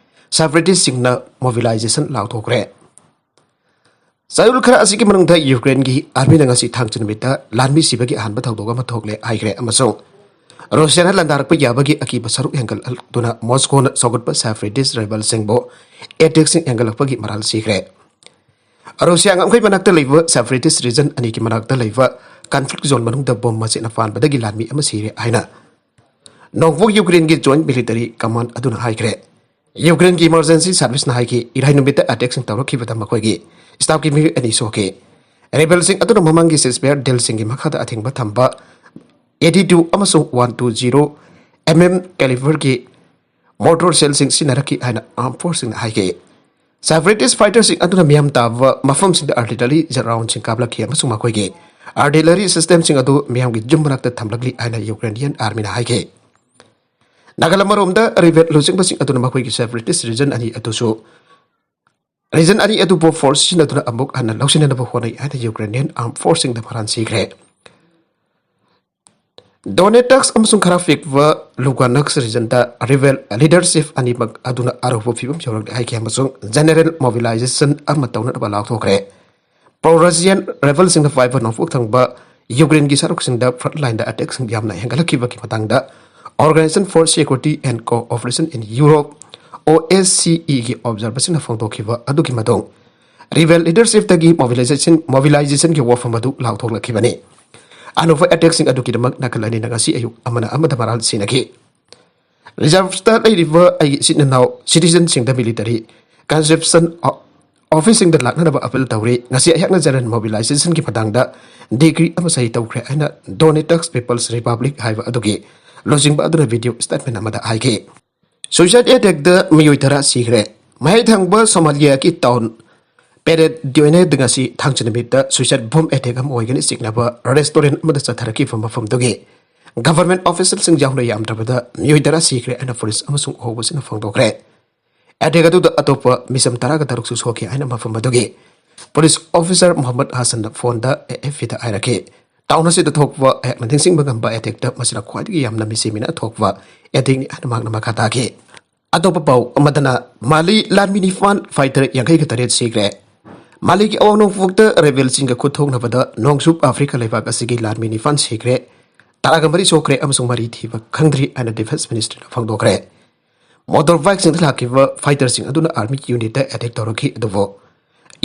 ꯁꯦꯄꯔꯦꯇꯤꯁꯁꯤꯡꯅ ꯃꯣꯕꯤꯂꯥꯏꯖꯦꯁꯟ ꯂꯥꯎꯊꯣꯛꯈ꯭ꯔꯦ꯫ ꯆꯌꯣꯜ ꯈꯔ ꯑꯁꯤꯒꯤ ꯃꯅꯨꯡꯗ ꯌꯨꯀ꯭ꯔꯦꯟꯒꯤ ꯑꯥꯔꯃꯤꯅ ꯉꯁꯤ ꯊꯥꯡꯖ ꯅꯨꯃꯤꯠꯇ ꯂꯥꯟꯃꯤ ꯁꯤꯕꯒꯤ ꯑꯍꯥꯟꯕ ꯊꯧꯗꯣꯛ ꯑꯃ ꯊꯣꯛꯂꯦ ꯍꯥꯏꯈ꯭ꯔꯦ ꯑꯃꯁꯨꯡ ꯔꯨꯁꯤꯌꯥꯅ ꯂꯥꯟꯗꯥꯔꯛꯄ ꯌꯥꯕꯒꯤ ꯑꯀꯤꯕ ꯁꯔꯨꯛ ꯍꯦꯟꯒꯠꯍꯟꯗꯨꯅ ꯃꯣꯁꯀꯣꯅ ꯁꯧꯒꯠꯄ ꯁꯦꯄꯔꯦꯇꯤꯁ ꯔꯦꯕꯦꯜꯁꯤꯡꯕꯨ ꯑꯦꯇꯦꯛꯁꯤꯡ ꯍꯦꯟꯒꯠꯂꯛꯄꯒꯤ ꯃꯔꯥꯜ ꯁꯤꯈ꯭ꯔꯦ꯫ ꯔꯨꯁꯤꯌꯥ ꯉꯝꯈꯩ ꯃꯅꯥꯛꯇ ꯂꯩꯕ ꯁꯦꯄꯔꯦꯇꯤꯁ ꯔꯤꯖꯟ ꯑꯅꯤꯒꯤ ꯃꯅꯥꯛꯇ ꯂꯩꯕ ꯀꯟꯐ꯭ꯂꯤꯛ ꯖꯣꯟ ꯃꯅꯨꯡꯗ ꯕꯣꯝ ꯃꯆꯦꯠꯅ ꯄꯥꯟꯕꯗꯒꯤ ꯂꯥꯟꯃꯤ ꯑꯃ ꯁꯤꯔꯦ ꯍꯥꯏꯅ ꯅꯣꯡꯄꯣꯛ ꯌꯨꯀ꯭ꯔꯦꯟꯒꯤ ꯖꯣꯏꯟ ꯃꯤꯂꯤꯇꯔꯤ ꯀꯃꯥꯟ ꯑꯗꯨꯅ ꯍꯥꯏꯈ꯭ꯔꯦ꯫ ꯌꯨꯀ꯭ꯔꯦꯟꯒꯤ ꯏꯃꯔꯖꯦꯟꯁꯤ ꯁꯥꯔꯚꯤꯁꯅ ꯍꯥꯏꯈꯤ, ꯏꯔꯥꯏ ꯅꯨꯃꯤꯠꯇ ꯑꯦꯇꯦꯛꯁꯤꯡ ꯇꯧꯔꯛꯈꯤꯕꯗ ꯃꯈꯣꯏꯒꯤ staffꯀꯤ ꯃꯤꯑꯣꯏ ꯑꯅꯤ ꯁꯣꯛꯈꯤ꯫ Rebelꯁꯤꯡ ꯑꯗꯨꯅ ꯃꯃꯥꯡꯒꯤ ceasefire dealꯁꯤꯡꯒꯤ ꯃꯈꯥꯗ ꯑꯊꯤꯡꯕ ꯊꯝꯕ eighty two ꯑꯃꯁꯨꯡ one two zero M M caliberꯒꯤ mortar shellꯁꯤꯡ ꯁꯤꯖꯤꯟꯅꯔꯛꯈꯤ ꯍꯥꯏꯅ armed forceꯁꯤꯡꯅ ꯍꯥꯏꯈꯤ꯫ Separatist fighterꯁꯤꯡ ꯑꯗꯨꯅ ꯃꯤꯌꯥꯝ ꯇꯥꯕ ꯃꯐꯝꯁꯤꯡꯗ artillery roundꯁꯤꯡ ꯀꯥꯞꯂꯛꯈꯤ ꯑꯃꯁꯨꯡ ꯃꯈꯣꯏꯒꯤ artillery systemꯁꯤꯡ ꯑꯗꯨ ꯃꯤꯌꯥꯝꯒꯤ ꯌꯨꯝ ꯃꯅꯥꯛꯇ ꯊꯝꯂꯛꯂꯤ ꯍꯥꯏꯅ Ukrainian armyꯅ ꯍꯥꯏꯈꯤ꯫ ꯅꯥꯒꯜ ꯑꯃꯔꯣꯝꯗ Rebel ꯂꯨꯆꯤꯡꯕꯁꯤꯡ ꯑꯗꯨꯅ ꯃꯈꯣꯏꯒꯤ separatist region ꯑꯅꯤ ꯑꯗꯨꯁꯨ, region ꯑꯅꯤ ꯑꯗꯨꯕꯨ force ꯁꯤꯖꯤꯟꯅꯗꯨꯅ ꯑꯃꯨꯛ ꯍꯟꯅ ꯂꯧꯁꯤꯟꯅꯅꯕ ꯍꯣꯠꯅꯩ ꯍꯥꯏꯅ Ukrainian armed forceꯁꯤꯡꯗ ꯃꯔꯥꯜ ꯁꯤꯈ꯭ꯔꯦ꯫ Donetsk ꯑꯃꯁꯨꯡ ꯈꯔ ꯄꯤꯛꯄ Lugansk regionꯗ Rebel leadership ꯑꯅꯤꯃꯛ ꯑꯗꯨꯅ ꯑꯔꯨꯕ ꯐꯤꯕꯝ ꯌꯧꯔꯛꯂꯦ ꯍꯥꯏꯈꯤ ꯑꯃꯁꯨꯡ general mobilization ꯑꯃ ꯇꯧꯅꯅꯕ ꯂꯥꯎꯊꯣꯛꯈ꯭ꯔꯦ꯫ Pro-Russian rebelꯁꯤꯡꯅ ꯄꯥꯏꯕ ꯅꯣꯡꯄꯣꯛ ꯊꯪꯕ Ukraineꯒꯤ ꯁꯔꯨꯛꯁꯤꯡꯗ frontlineꯗ attackꯁꯤꯡ ꯌꯥꯝꯅ ꯍꯦꯟꯒꯠꯂꯛꯈꯤꯕꯒꯤ ꯃꯇꯥꯡꯗ Organization for Security and Cooperation in Europe, OSCEꯒꯤ observerꯁꯤꯡꯅ ꯐꯣꯡꯗꯣꯛꯈꯤꯕ ꯑꯗꯨꯒꯤ ꯃꯇꯨꯡ, Rebel leadershipꯇꯒꯤ mobilization, mobilizationꯒꯤ ꯋꯥꯐꯝ ꯑꯗꯨ ꯂꯥꯎꯊꯣꯛꯂꯛꯈꯤꯕꯅꯤ꯫ ꯑꯅꯧꯕ attackꯁꯤꯡ ꯑꯗꯨꯒꯤꯗꯃꯛ ꯅꯥꯀꯜ ꯑꯅꯤꯅ ꯉꯁꯤ ꯑꯌꯨꯛ ꯑꯃꯅ ꯑꯃꯗ ꯃꯔꯥꯜ ꯁꯤꯟꯅꯈꯤ꯫ Reserveꯇ ꯂꯩꯔꯤꯕ ꯑꯩꯒꯤ ꯏꯆꯤꯟ ꯏꯅꯥꯎ citizenꯁꯤꯡꯗ military conscription officeꯁꯤꯡꯗ ꯂꯥꯛꯅꯅꯕ appeal ꯇꯧꯔꯤ꯫ ꯉꯁꯤ ꯑꯩꯍꯥꯛꯅ general mobilizationꯒꯤ ꯃꯇꯥꯡꯗ decree ꯑꯃ ꯁꯍꯤ ꯇꯧꯈ꯭ꯔꯦ ꯍꯥꯏꯅ Donetsk People's Republic ꯍꯥꯏꯕ ꯑꯗꯨꯒꯤ ꯂꯨꯆꯤꯡꯕ ꯑꯗꯨꯅ video statement ꯑꯃꯗ ꯍꯥꯏꯈꯤ꯫ Suicide attackꯇ ꯃꯤꯑꯣꯏ ꯇꯔꯥ ꯁꯤꯈ꯭ꯔꯦ꯫ ꯃꯌꯥꯏ ꯊꯪꯕ Somaliaꯒꯤ town Peredioined ꯉꯁꯤ ꯊꯥꯡꯖ ꯅꯨꯃꯤꯠꯇ suicide bomb attack ꯑꯃ ꯑꯣꯏꯒꯅꯤ ꯆꯤꯡꯅꯕ restaurant ꯑꯃꯗ ꯆꯠꯊꯔꯛꯈꯤꯕ ꯃꯐꯝꯗꯨꯒꯤ government officialꯁꯤꯡ ꯌꯥꯎꯅ ꯌꯥꯝꯗ꯭ꯔꯕꯗ ꯃꯤꯑꯣꯏ ꯇꯔꯥ ꯁꯤꯈ꯭ꯔꯦ ꯍꯥꯏꯅ police ꯑꯃꯁꯨꯡ ꯑꯍꯧꯕꯁꯤꯡꯅ ꯐꯣꯡꯗꯣꯛꯈ꯭ꯔꯦ꯫ Attack ꯑꯗꯨꯗ ꯑꯇꯣꯞꯄ ꯃꯤꯆꯝ ꯇꯔꯥꯒ ꯇꯔꯨꯛꯁꯨ ꯁꯣꯛꯈꯤ ꯍꯥꯏꯅ ꯃꯐꯝ ꯑꯗꯨꯒꯤ police officer ꯃꯣꯍꯝꯃꯗ ꯍꯥꯁꯟꯅ phoneꯗ AFPꯗ ꯍꯥꯏꯔꯛꯈꯤ꯫ Town ꯑꯁꯤꯗ ꯊꯣꯛꯄ ꯑꯩꯍꯥꯛꯅ ꯅꯤꯡꯁꯤꯡꯕ ꯉꯝꯕ attackꯇ ꯃꯁꯤꯅ ꯈ꯭ꯋꯥꯏꯗꯒꯤ ꯌꯥꯝꯅ ꯃꯤꯁꯤ ꯃꯤꯅ ꯊꯣꯛꯄ attackꯅꯤ ꯍꯥꯏꯅ ꯃꯍꯥꯛꯅ ꯃꯈꯥ ꯇꯥꯈꯤ꯫ ꯑꯇꯣꯞꯄ ꯄꯥꯎ ꯑꯃꯗꯅ ꯃꯥꯂꯤ ꯂꯥꯟꯃꯤ ꯅꯤꯄꯥꯟ fighter ꯌꯥꯡꯈꯩꯒ ꯇꯔꯦꯠ ꯁꯤꯈ꯭ꯔꯦ꯫ ꯃꯥꯂꯤꯒꯤ ꯑꯋꯥꯡ ꯅꯣꯡꯄꯣꯛꯇ rebelꯁꯤꯡꯒ ꯈꯨꯠ ꯊꯣꯛꯅꯕꯗ ꯅꯣꯡꯆꯨꯞ ꯑꯐ꯭ꯔꯤꯀꯥ ꯂꯩꯕꯥꯛ ꯑꯁꯤꯒꯤ ꯂꯥꯟꯃꯤ ꯅꯤꯄꯥꯟ ꯁꯤꯈ꯭ꯔꯦ꯫ ꯇꯔꯥꯒ ꯃꯔꯤ ꯁꯣꯛꯈ꯭ꯔꯦ ꯑꯃꯁꯨꯡ ꯃꯔꯤ ꯊꯤꯕ ꯈꯪꯗ꯭ꯔꯤ ꯍꯥꯏꯅ defence ministryꯅ ꯐꯣꯡꯗꯣꯛꯈ꯭ꯔꯦ꯫ Motorbikeꯁꯤꯡꯗ ꯂꯥꯛꯈꯤꯕ fighterꯁꯤꯡ ꯑꯗꯨꯅ army unitꯇ attack ꯇꯧꯔꯛꯈꯤ, ꯑꯗꯨꯕꯨ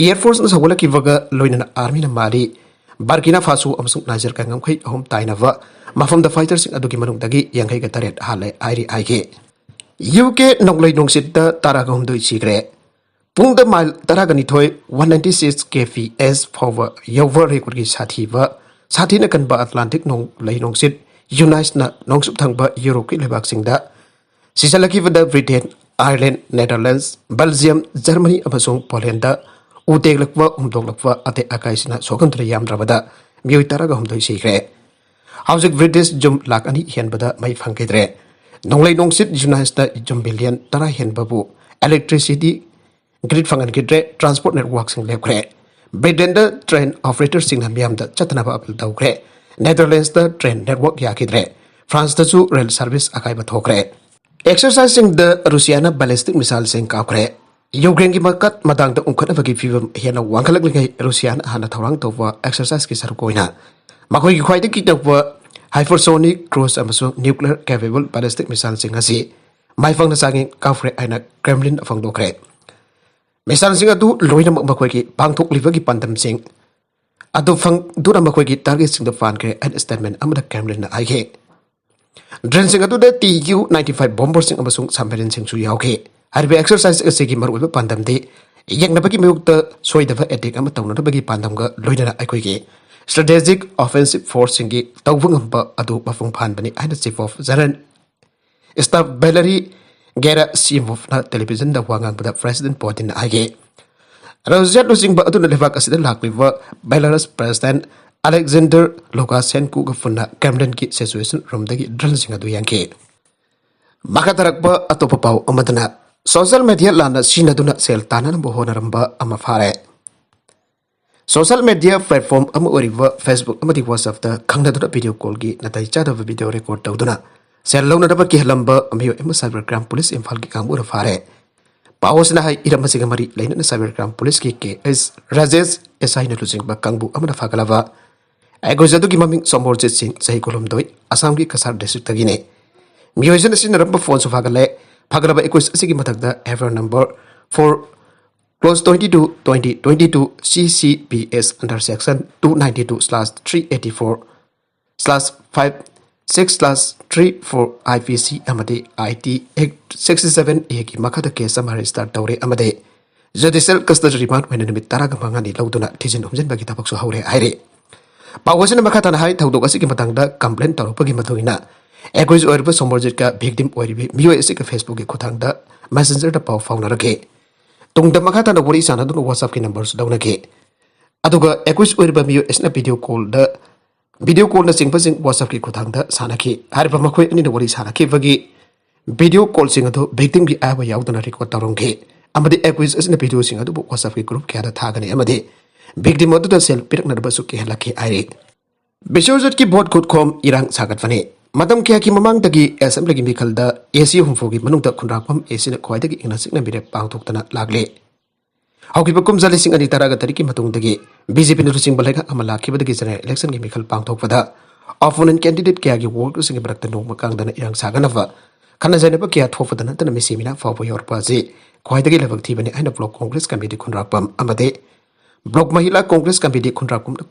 air forceꯅ ꯁꯧꯒꯠꯂꯛꯈꯤꯕꯒ ꯂꯣꯏꯅꯅ armyꯅ ꯃꯥꯂꯤ, Burkina Faso ꯑꯃꯁꯨꯡ Nigerꯒ ꯉꯝꯈꯩ ꯑꯍꯨꯝ ꯇꯥꯏꯅꯕ ꯃꯐꯝꯗ fighterꯁꯤꯡ ꯑꯗꯨꯒꯤ ꯃꯅꯨꯡꯗꯒꯤ ꯌꯥꯡꯈꯩꯒ ꯇꯔꯦꯠ ꯍꯥꯜꯂꯦ ꯍꯥꯏꯔꯤ ꯍꯥꯏꯈꯤ꯫ UK ꯅꯣꯡꯂꯩ ꯅꯨꯡꯁꯤꯠꯇ ꯇꯔꯥꯒ ꯍꯨꯝꯗꯣꯏ ꯁꯤꯈ꯭ꯔꯦ꯫ ꯄꯨꯡꯗ ꯃꯥꯏꯜ ꯇꯔꯥꯒ ꯅꯤꯊꯣꯏ, one ninety six K P S ꯐꯥꯎꯕ ꯌꯧꯕ ꯔꯦꯀꯣꯔꯗꯀꯤ ꯁꯥꯊꯤꯕ, ꯁꯥꯊꯤꯅ ꯀꯟꯕ ꯑꯦꯠꯂꯥꯟꯇꯤꯛ ꯅꯣꯡꯂꯩ ꯅꯨꯡꯁꯤꯠ ꯌꯨꯅꯥꯏꯁꯅ ꯅꯣꯡꯆꯨꯞ ꯊꯪꯕ ꯌꯨꯔꯣꯞꯀꯤ ꯂꯩꯕꯥꯛꯁꯤꯡꯗ ꯁꯤꯖꯤꯜꯂꯛꯈꯤꯕꯗ ꯕ꯭ꯔꯤꯇꯦꯟ, ꯑꯥꯌꯔꯂꯦꯟ, ꯅꯦꯗꯔꯂꯦꯟꯗꯁ, ꯕꯦꯜꯖꯤꯌꯝ, ꯖꯔꯃꯅꯤ ꯑꯃꯁꯨꯡ ꯄꯣꯂꯦꯟꯗ ꯎ ꯇꯦꯛꯂꯛꯄ, ꯍꯨꯝꯗꯣꯛꯂꯛꯄ, ꯑꯇꯦꯛ ꯑꯀꯥꯏꯁꯤꯅ ꯁꯣꯛꯍꯟꯗꯨꯅ ꯌꯥꯝꯗ꯭ꯔꯕꯗ ꯃꯤꯑꯣꯏ ꯇꯔꯥꯒ ꯍꯨꯝꯗꯣꯏ ꯁꯤꯈ꯭ꯔꯦ꯫ ꯍꯧꯖꯤꯛ ꯕ꯭ꯔꯤꯇꯤꯁ ꯌꯨꯝ ꯂꯥꯛ ꯑꯅꯤ ꯍꯦꯟꯕꯗ ꯃꯩ ꯐꯪꯈꯤꯗ꯭ꯔꯦ꯫ ꯅꯣꯡꯂꯩ ꯅꯨꯡꯁꯤꯠ ꯌꯨꯅꯥꯏꯁꯅ ꯌꯨꯝ ꯕꯤꯂꯤꯌꯟ ꯇꯔꯥ ꯍꯦꯟꯕꯕꯨ ꯏꯂꯦꯛꯇ꯭ꯔꯤꯁꯤꯇꯤ ꯒ꯭ꯔꯤꯗ ꯐꯪꯍꯟꯈꯤꯗ꯭ꯔꯦ, ꯇ꯭ꯔꯥꯟꯁꯄꯣꯔꯠ ꯅꯦꯠꯋꯥꯔꯛꯁꯤꯡ ꯂꯦꯞꯈ꯭ꯔꯦ꯫ ꯕ꯭ꯔꯤꯇꯦꯟꯗ ꯇ꯭ꯔꯦꯟ ꯑꯣꯄꯔꯦꯇꯔꯁꯤꯡꯅ ꯃꯤꯌꯥꯝꯗ ꯆꯠꯇꯅꯕ ꯑꯄꯤꯜ ꯇꯧꯈ꯭ꯔꯦ꯫ ꯅꯦꯗꯔꯂꯦꯟꯗꯁꯇ ꯇ꯭ꯔꯦꯟ ꯅꯦꯠꯋꯥꯔꯛ ꯌꯥꯈꯤꯗ꯭ꯔꯦ꯫ ꯐ꯭ꯔꯥꯟꯁꯇꯁꯨ ꯔꯦꯜ ꯁꯔꯚꯤꯁ ꯑꯀꯥꯏꯕ ꯊꯣꯛꯈ꯭ꯔꯦ꯫ ꯑꯦꯛꯁꯔꯁꯥꯏꯖꯁꯤꯡꯗ ꯔꯨꯁꯤꯌꯥꯅ ꯕꯦꯂꯤꯁꯇꯤꯛ ꯃꯤꯁꯥꯏꯜꯁꯤꯡ ꯀꯥꯞꯈ꯭ꯔꯦ꯫ ꯌꯨꯀ꯭ꯔꯦꯟꯒꯤ ꯃꯀꯠ ꯃꯇꯥꯡꯗ ꯎꯪꯈꯠꯅꯕꯒꯤ ꯐꯤꯕꯝ ꯍꯦꯟꯅ ꯋꯥꯡꯈꯠꯂꯛꯂꯤꯉꯩ ꯔꯨꯁꯤꯌꯥꯅ ꯍꯥꯟꯅ ꯊꯧꯔꯥꯡ ꯇꯧꯕ ꯑꯦꯛꯁꯔꯁꯥꯏꯖꯀꯤ ꯁꯔꯨꯛ ꯑꯣꯏꯅ ꯃꯈꯣꯏꯒꯤ ꯈ꯭ꯋꯥꯏꯗꯒꯤ ꯅꯧꯕ ꯍꯥꯏꯄꯔꯁꯣꯅꯤꯛ ꯀ꯭ꯔꯨꯏꯖ ꯑꯃꯁꯨꯡ ꯅ꯭ꯌꯨꯀ꯭ꯂꯤꯌꯔ ꯀꯦꯄꯦꯕꯜ ꯕꯦꯂꯤꯁꯇꯤꯛ ꯃꯤꯁꯥꯏꯜꯁꯤꯡ ꯑꯁꯤ ꯃꯥꯏ ꯄꯥꯛꯅ ꯆꯥꯡꯌꯦꯡ ꯀꯥꯞꯈ꯭ꯔꯦ ꯍꯥꯏꯅ ꯀ꯭ꯔꯦꯝꯂꯤꯟ ꯐꯣꯡꯗꯣꯛꯈ꯭ꯔꯦ꯫ ꯃꯤꯁꯥꯏꯜꯁꯤꯡ ꯑꯗꯨ ꯂꯣꯏꯅꯃꯛ ꯃꯈꯣꯏꯒꯤ ꯄꯥꯡꯊꯣꯛꯂꯤꯕꯒꯤ ꯄꯥꯟꯗꯝꯁꯤꯡ ꯑꯗꯨ ꯐꯪꯗꯨꯅ ꯃꯈꯣꯏꯒꯤ ꯇꯥꯔꯒꯦꯠꯁꯤꯡꯗ ꯄꯥꯟꯈ꯭ꯔꯦ ꯍꯥꯏꯅ ꯁ꯭ꯇꯦꯠꯃꯦꯟ ꯑꯃꯗ ꯀ꯭ꯔꯦꯝꯂꯤꯟꯅ ꯍꯥꯏꯈꯤ꯫ ꯗ꯭ꯔꯣꯟꯁꯤꯡ ꯑꯗꯨꯗ ꯇꯤ ꯌꯨ ꯅꯥꯏꯟꯇꯤ ꯐꯥꯏꯚ ꯕꯣꯝꯕꯔꯁꯤꯡ ꯑꯃꯁꯨꯡ ꯁꯕꯃꯦꯔꯤꯟꯁꯤꯡꯁꯨ ꯌꯥꯎꯈꯤ꯫ ꯍꯥꯏꯔꯤꯕ ꯑꯦꯛꯁꯔꯁꯥꯏꯖ ꯑꯁꯤꯒꯤ ꯃꯔꯨꯑꯣꯏꯕ ꯄꯥꯟꯗꯝꯗꯤ ꯌꯦꯛꯅꯕꯒꯤ ꯃꯥꯌꯣꯛꯇ ꯁꯣꯏꯗꯕ ꯑꯦꯇꯦꯛ ꯑꯃ ꯇꯧꯅꯅꯕꯒꯤ ꯄꯥꯟꯗꯝꯒ ꯂꯣꯏꯅꯅ ꯑꯩꯈꯣꯏꯒꯤ ꯁ꯭ꯇ꯭ꯔꯦꯇꯦꯖꯤꯛ ꯑꯣꯐꯦꯟꯁꯤꯞ ꯐꯣꯔꯁꯁꯤꯡꯒꯤ ꯇꯧꯕ ꯉꯝꯕ ꯑꯗꯨ ꯃꯄꯨꯡ ꯐꯥꯍꯟꯕꯅꯤ ꯍꯥꯏꯅ ꯆꯤꯐ ꯑꯣꯐ ꯖꯦꯅꯔꯦꯜ ꯁ꯭ꯇꯥꯐ ꯚꯦꯂꯔꯤ ꯒꯦꯔꯥꯁꯤꯃꯣꯚꯅ ꯇꯦꯂꯤꯚꯤꯖꯟꯗ ꯋꯥ ꯉꯥꯡꯕꯗ ꯄ꯭ꯔꯦꯁꯤꯗꯦꯟꯠ ꯄꯨꯇꯤꯟꯅ ꯍꯥꯏꯈꯤ꯫ ꯔꯖꯤꯌꯥ ꯂꯨꯆꯤꯡꯕ ꯑꯗꯨꯅ ꯂꯩꯕꯥꯛ ꯑꯁꯤꯗ ꯂꯥꯛꯂꯤꯕ ꯕꯦꯂꯥꯔꯁ ꯄ꯭ꯔꯦꯁꯤꯗꯦꯟꯠ ꯑꯂꯦꯛꯖꯦꯟꯗꯔ ꯂꯨꯀꯥꯁꯦꯟꯀꯣꯒ ꯄꯨꯟꯅ ꯀ꯭ꯔꯦꯝꯂꯤꯟꯒꯤ ꯁꯤꯆꯨꯑꯦꯁꯟ ꯔꯨꯝꯗꯒꯤ ꯗ꯭ꯔꯣꯟꯁꯤꯡ ꯑꯗꯨ ꯌꯦꯡꯈꯤ꯫ ꯃꯈꯥ ꯇꯥꯔꯛꯄ ꯑꯇꯣꯞꯄ ꯄꯥꯎ ꯑꯃꯗꯅ, ꯁꯣꯁꯤꯌꯦꯜ ꯃꯦꯗꯤꯌꯥ ꯂꯥꯟꯅ ꯁꯤꯖꯤꯟꯅꯗꯨꯅ ꯁꯦꯜ ꯇꯥꯟꯅꯅꯕ ꯍꯣꯠꯅꯔꯝꯕ ꯑꯃ ꯐꯥꯔꯦ꯫ ꯁꯣꯁꯤꯌꯦꯜ ꯃꯦꯗꯤꯌꯥ ꯄ꯭ꯂꯦꯠꯐꯣꯔꯝ ꯑꯃ ꯑꯣꯏꯔꯤꯕ Facebook ꯑꯃꯗꯤ WhatsAppꯇ ꯈꯪꯅꯗꯨꯅ ꯚꯤꯗꯤꯑꯣ ꯀꯣꯜꯒꯤ ꯅꯥꯇꯩ ꯆꯥꯗꯕ ꯚꯤꯗꯤꯑꯣ ꯔꯦꯀꯣꯔꯗ ꯇꯧꯗꯨꯅ ꯁꯦꯜ ꯂꯧꯅꯅꯕ ꯀꯤꯍꯜꯂꯝꯕ ꯃꯤꯑꯣꯏ ꯑꯃ ꯁꯥꯏꯕꯔ ꯀ꯭ꯔꯥꯏꯝ ꯄꯨꯂꯤꯁ ꯏꯝꯐꯥꯜꯒꯤ ꯀꯥꯡꯕꯨꯅ ꯐꯥꯔꯦ꯫ ꯄꯥꯎ ꯑꯁꯤꯅ ꯍꯥꯏ, ꯏꯔꯝ ꯑꯁꯤꯒ ꯃꯔꯤ ꯂꯩꯅꯅ ꯁꯥꯏꯕꯔ ꯀ꯭ꯔꯥꯏꯝ ꯄꯨꯂꯤꯁꯀꯤ ꯀꯦ ꯑꯦꯁ ꯔꯥꯖꯦꯁ ꯑꯦꯁ ꯑꯥꯏꯅ ꯂꯨꯆꯤꯡꯕ ꯀꯥꯡꯕꯨ ꯑꯃꯅ ꯐꯥꯒꯠꯂꯕ ꯑꯦꯀ꯭ꯌꯨꯖ ꯑꯗꯨꯒꯤ ꯃꯃꯤꯡ ꯁꯣꯃꯣꯔꯖꯤꯠ ꯁꯤꯡ, ꯆꯍꯤ ꯀꯨꯟꯍꯨꯝꯗꯣꯏ, ꯑꯁꯥꯝꯒꯤ ꯀꯁꯥꯔ ꯗꯤꯁꯇ꯭ꯔꯤꯛꯇꯒꯤꯅꯤ꯫ ꯃꯤꯑꯣꯏꯁꯤꯅ ꯁꯤꯖꯤꯟꯅꯔꯝꯕ ꯐꯣꯟꯁꯨ ꯐꯥꯒꯠꯂꯦ꯫ ꯐꯥꯒꯠꯂꯕ ꯑꯦꯀ꯭ꯌꯨꯖ ꯑꯁꯤꯒꯤ ꯃꯊꯛꯇ F I R number four clause twenty two, twenty twenty two, C C P S under section two ninety two slash three eighty four slash five six slash three four I P C ꯑꯃꯗꯤ I T Act sixty seven A ꯒꯤ ꯃꯈꯥꯗ case ꯑꯃ register ꯇꯧꯔꯦ ꯑꯃꯗꯤ ꯖꯨꯗꯤꯁꯤꯌꯦꯜ ꯀꯁꯇꯗꯤ ꯔꯤꯃꯥꯟꯗ ꯑꯣꯏꯅ ꯅꯨꯃꯤꯠ ꯇꯔꯥꯒ ꯃꯉꯥꯅꯤ ꯂꯧꯗꯨꯅ ꯊꯤꯖꯤꯟ ꯍꯨꯝꯖꯤꯟꯕꯒꯤ ꯊꯕꯛꯁꯨ ꯍꯧꯔꯦ ꯍꯥꯏꯔꯤ꯫ ꯄꯥꯎ ꯑꯁꯤꯅ ꯃꯈꯥ ꯇꯥꯅ ꯍꯥꯏ, ꯊꯧꯗꯣꯛ ꯑꯁꯤꯒꯤ ꯃꯇꯥꯡꯗ ꯀꯝꯄ꯭ꯂꯦꯟ ꯇꯧꯔꯛꯄꯒꯤ ꯃꯇꯨꯡ ꯏꯟꯅ ꯑꯦꯀ꯭ꯌꯨꯖ ꯑꯣꯏꯔꯤꯕ ꯁꯣꯃꯔꯖꯤꯠꯀ ꯚꯤꯛꯇꯤꯝ ꯑꯣꯏꯔꯤꯕ ꯃꯤꯑꯣꯏ ꯑꯁꯤꯒ ꯐꯦꯁꯕꯨꯛꯀꯤ ꯈꯨꯠꯊꯥꯡꯗ ꯃꯦꯁꯦꯟꯖꯔꯗ ꯄꯥꯎ ꯐꯥꯎꯅꯔꯛꯈꯤ꯫ ꯇꯨꯡꯗ ꯃꯈꯥ ꯇꯥꯅ ꯋꯥꯔꯤ ꯁꯥꯟꯅꯗꯨꯅ ꯋꯥꯆꯞꯀꯤ ꯅꯝꯕꯔꯁꯨ ꯂꯧꯅꯈꯤ꯫ ꯑꯗꯨꯒ ꯑꯦꯀ꯭ꯌꯨꯖ ꯑꯣꯏꯔꯤꯕ ꯃꯤꯑꯣꯏ ꯑꯁꯤꯅ ꯚꯤꯗꯤꯑꯣ ꯀꯣꯜꯗ, ꯚꯤꯗꯤꯑꯣ ꯀꯣꯜꯅꯆꯤꯡꯕꯁꯤꯡ ꯋꯥꯆꯞꯀꯤ ꯈꯨꯠꯊꯥꯡꯗ ꯁꯥꯟꯅꯈꯤ꯫ ꯍꯥꯏꯔꯤꯕ ꯃꯈꯣꯏ ꯑꯅꯤꯅ ꯋꯥꯔꯤ ꯁꯥꯟꯅꯈꯤꯕꯒꯤ ꯚꯤꯗꯤꯑꯣ ꯀꯣꯜꯁꯤꯡ ꯑꯗꯨ ꯚꯤꯛꯇꯤꯝꯒꯤ ꯑꯌꯥꯕ ꯌꯥꯎꯗꯅ ꯔꯦꯀꯣꯔꯗ ꯇꯧꯔꯝꯈꯤ ꯑꯃꯗꯤ ꯑꯦꯀ꯭ꯌꯨꯖ ꯑꯁꯤꯅ ꯚꯤꯗꯤꯑꯣꯁꯤꯡ ꯑꯗꯨꯕꯨ ꯋꯥꯆꯞꯀꯤ ꯒ꯭ꯔꯨꯞ ꯀꯌꯥꯗ ꯊꯥꯒꯅꯤ ꯑꯃꯗꯤ ꯚꯤꯛꯇꯤꯝ ꯑꯗꯨꯗ ꯁꯦꯜ ꯄꯤꯔꯛꯅꯅꯕꯁꯨ ꯀꯤꯍꯜꯂꯛꯈꯤ ꯍꯥꯏꯔꯤ꯫ ꯕꯤꯁ꯭ꯋꯖꯤꯠꯀꯤ ꯚꯣꯠ ꯈꯨꯠꯈꯣꯝ ꯏꯔꯥꯡ ꯁꯥꯒꯠꯄꯅꯤ꯫ ꯃꯇꯝ ꯀꯌꯥꯒꯤ ꯃꯃꯥꯡꯗꯒꯤ ꯑꯦꯁꯦꯝꯕ꯭ꯂꯤꯒꯤ ꯃꯤꯈꯜꯗ ꯑꯦꯁꯤ ꯍꯨꯝꯐꯨꯒꯤ ꯃꯅꯨꯡꯗ ꯈꯨꯟꯗ꯭ꯔꯥꯛꯄꯝ ꯑꯦꯁꯤꯅ ꯈ꯭ꯋꯥꯏꯗꯒꯤ ꯏꯪꯅ ꯆꯤꯛꯅ ꯃꯤꯔꯦꯞ ꯄꯥꯡꯊꯣꯛꯇꯅ ꯂꯥꯛꯂꯤ꯫ ꯍꯧꯈꯤꯕ ꯀꯨꯝꯖꯥ ꯂꯤꯁꯤꯡ ꯑꯅꯤ ꯇꯔꯥꯒ ꯇꯔꯦꯠꯀꯤ ꯃꯇꯨꯡꯗꯒꯤ ꯕꯤꯖꯦꯄꯤꯅ ꯂꯨꯆꯤꯡꯕ ꯂꯩꯉꯥꯛ ꯑꯃ ꯂꯥꯛꯈꯤꯕꯗꯒꯤ ꯖꯦꯅꯔꯦꯜ ꯏꯂꯦꯛꯁꯟꯒꯤ ꯃꯤꯈꯜ ꯄꯥꯡꯊꯣꯛꯄꯗ ꯑꯣꯄꯣꯅꯦꯟꯠ ꯀꯦꯟꯗꯤꯗꯦꯠ ꯀꯌꯥꯒꯤ ꯋꯥꯔꯗꯁꯤꯡꯒꯤ ꯃꯔꯛꯇ ꯅꯣꯡꯃ ꯀꯥꯡꯗꯅ ꯏꯔꯥꯡ ꯁꯥꯒꯠꯅꯕ, ꯈꯠꯅ ꯆꯩꯅꯕ ꯀꯌꯥ ꯊꯣꯛꯄꯗ ꯅꯠꯇꯅ ꯃꯤꯁꯤ ꯃꯤꯅꯥ ꯐꯥꯎꯕ ꯌꯧꯔꯛꯄ ꯑꯁꯤ ꯈ꯭ꯋꯥꯏꯗꯒꯤ ꯂꯥꯏꯕꯛ ꯊꯤꯕꯅꯤ ꯍꯥꯏꯅ ꯕ꯭ꯂꯣꯛ ꯀꯣꯡꯒ꯭ꯔꯦꯁ ꯀꯃꯤꯇꯤ ꯈꯨꯟꯗ꯭ꯔꯥꯛꯄꯝ ꯑꯃꯗꯤ ꯕ꯭ꯂꯣꯛ ꯃꯍꯤꯂꯥ ꯀꯣꯡꯒ꯭ꯔꯦꯁ ꯀꯃꯤꯇꯤ ꯈꯨꯟꯗ꯭ꯔꯥꯛꯄꯝꯅ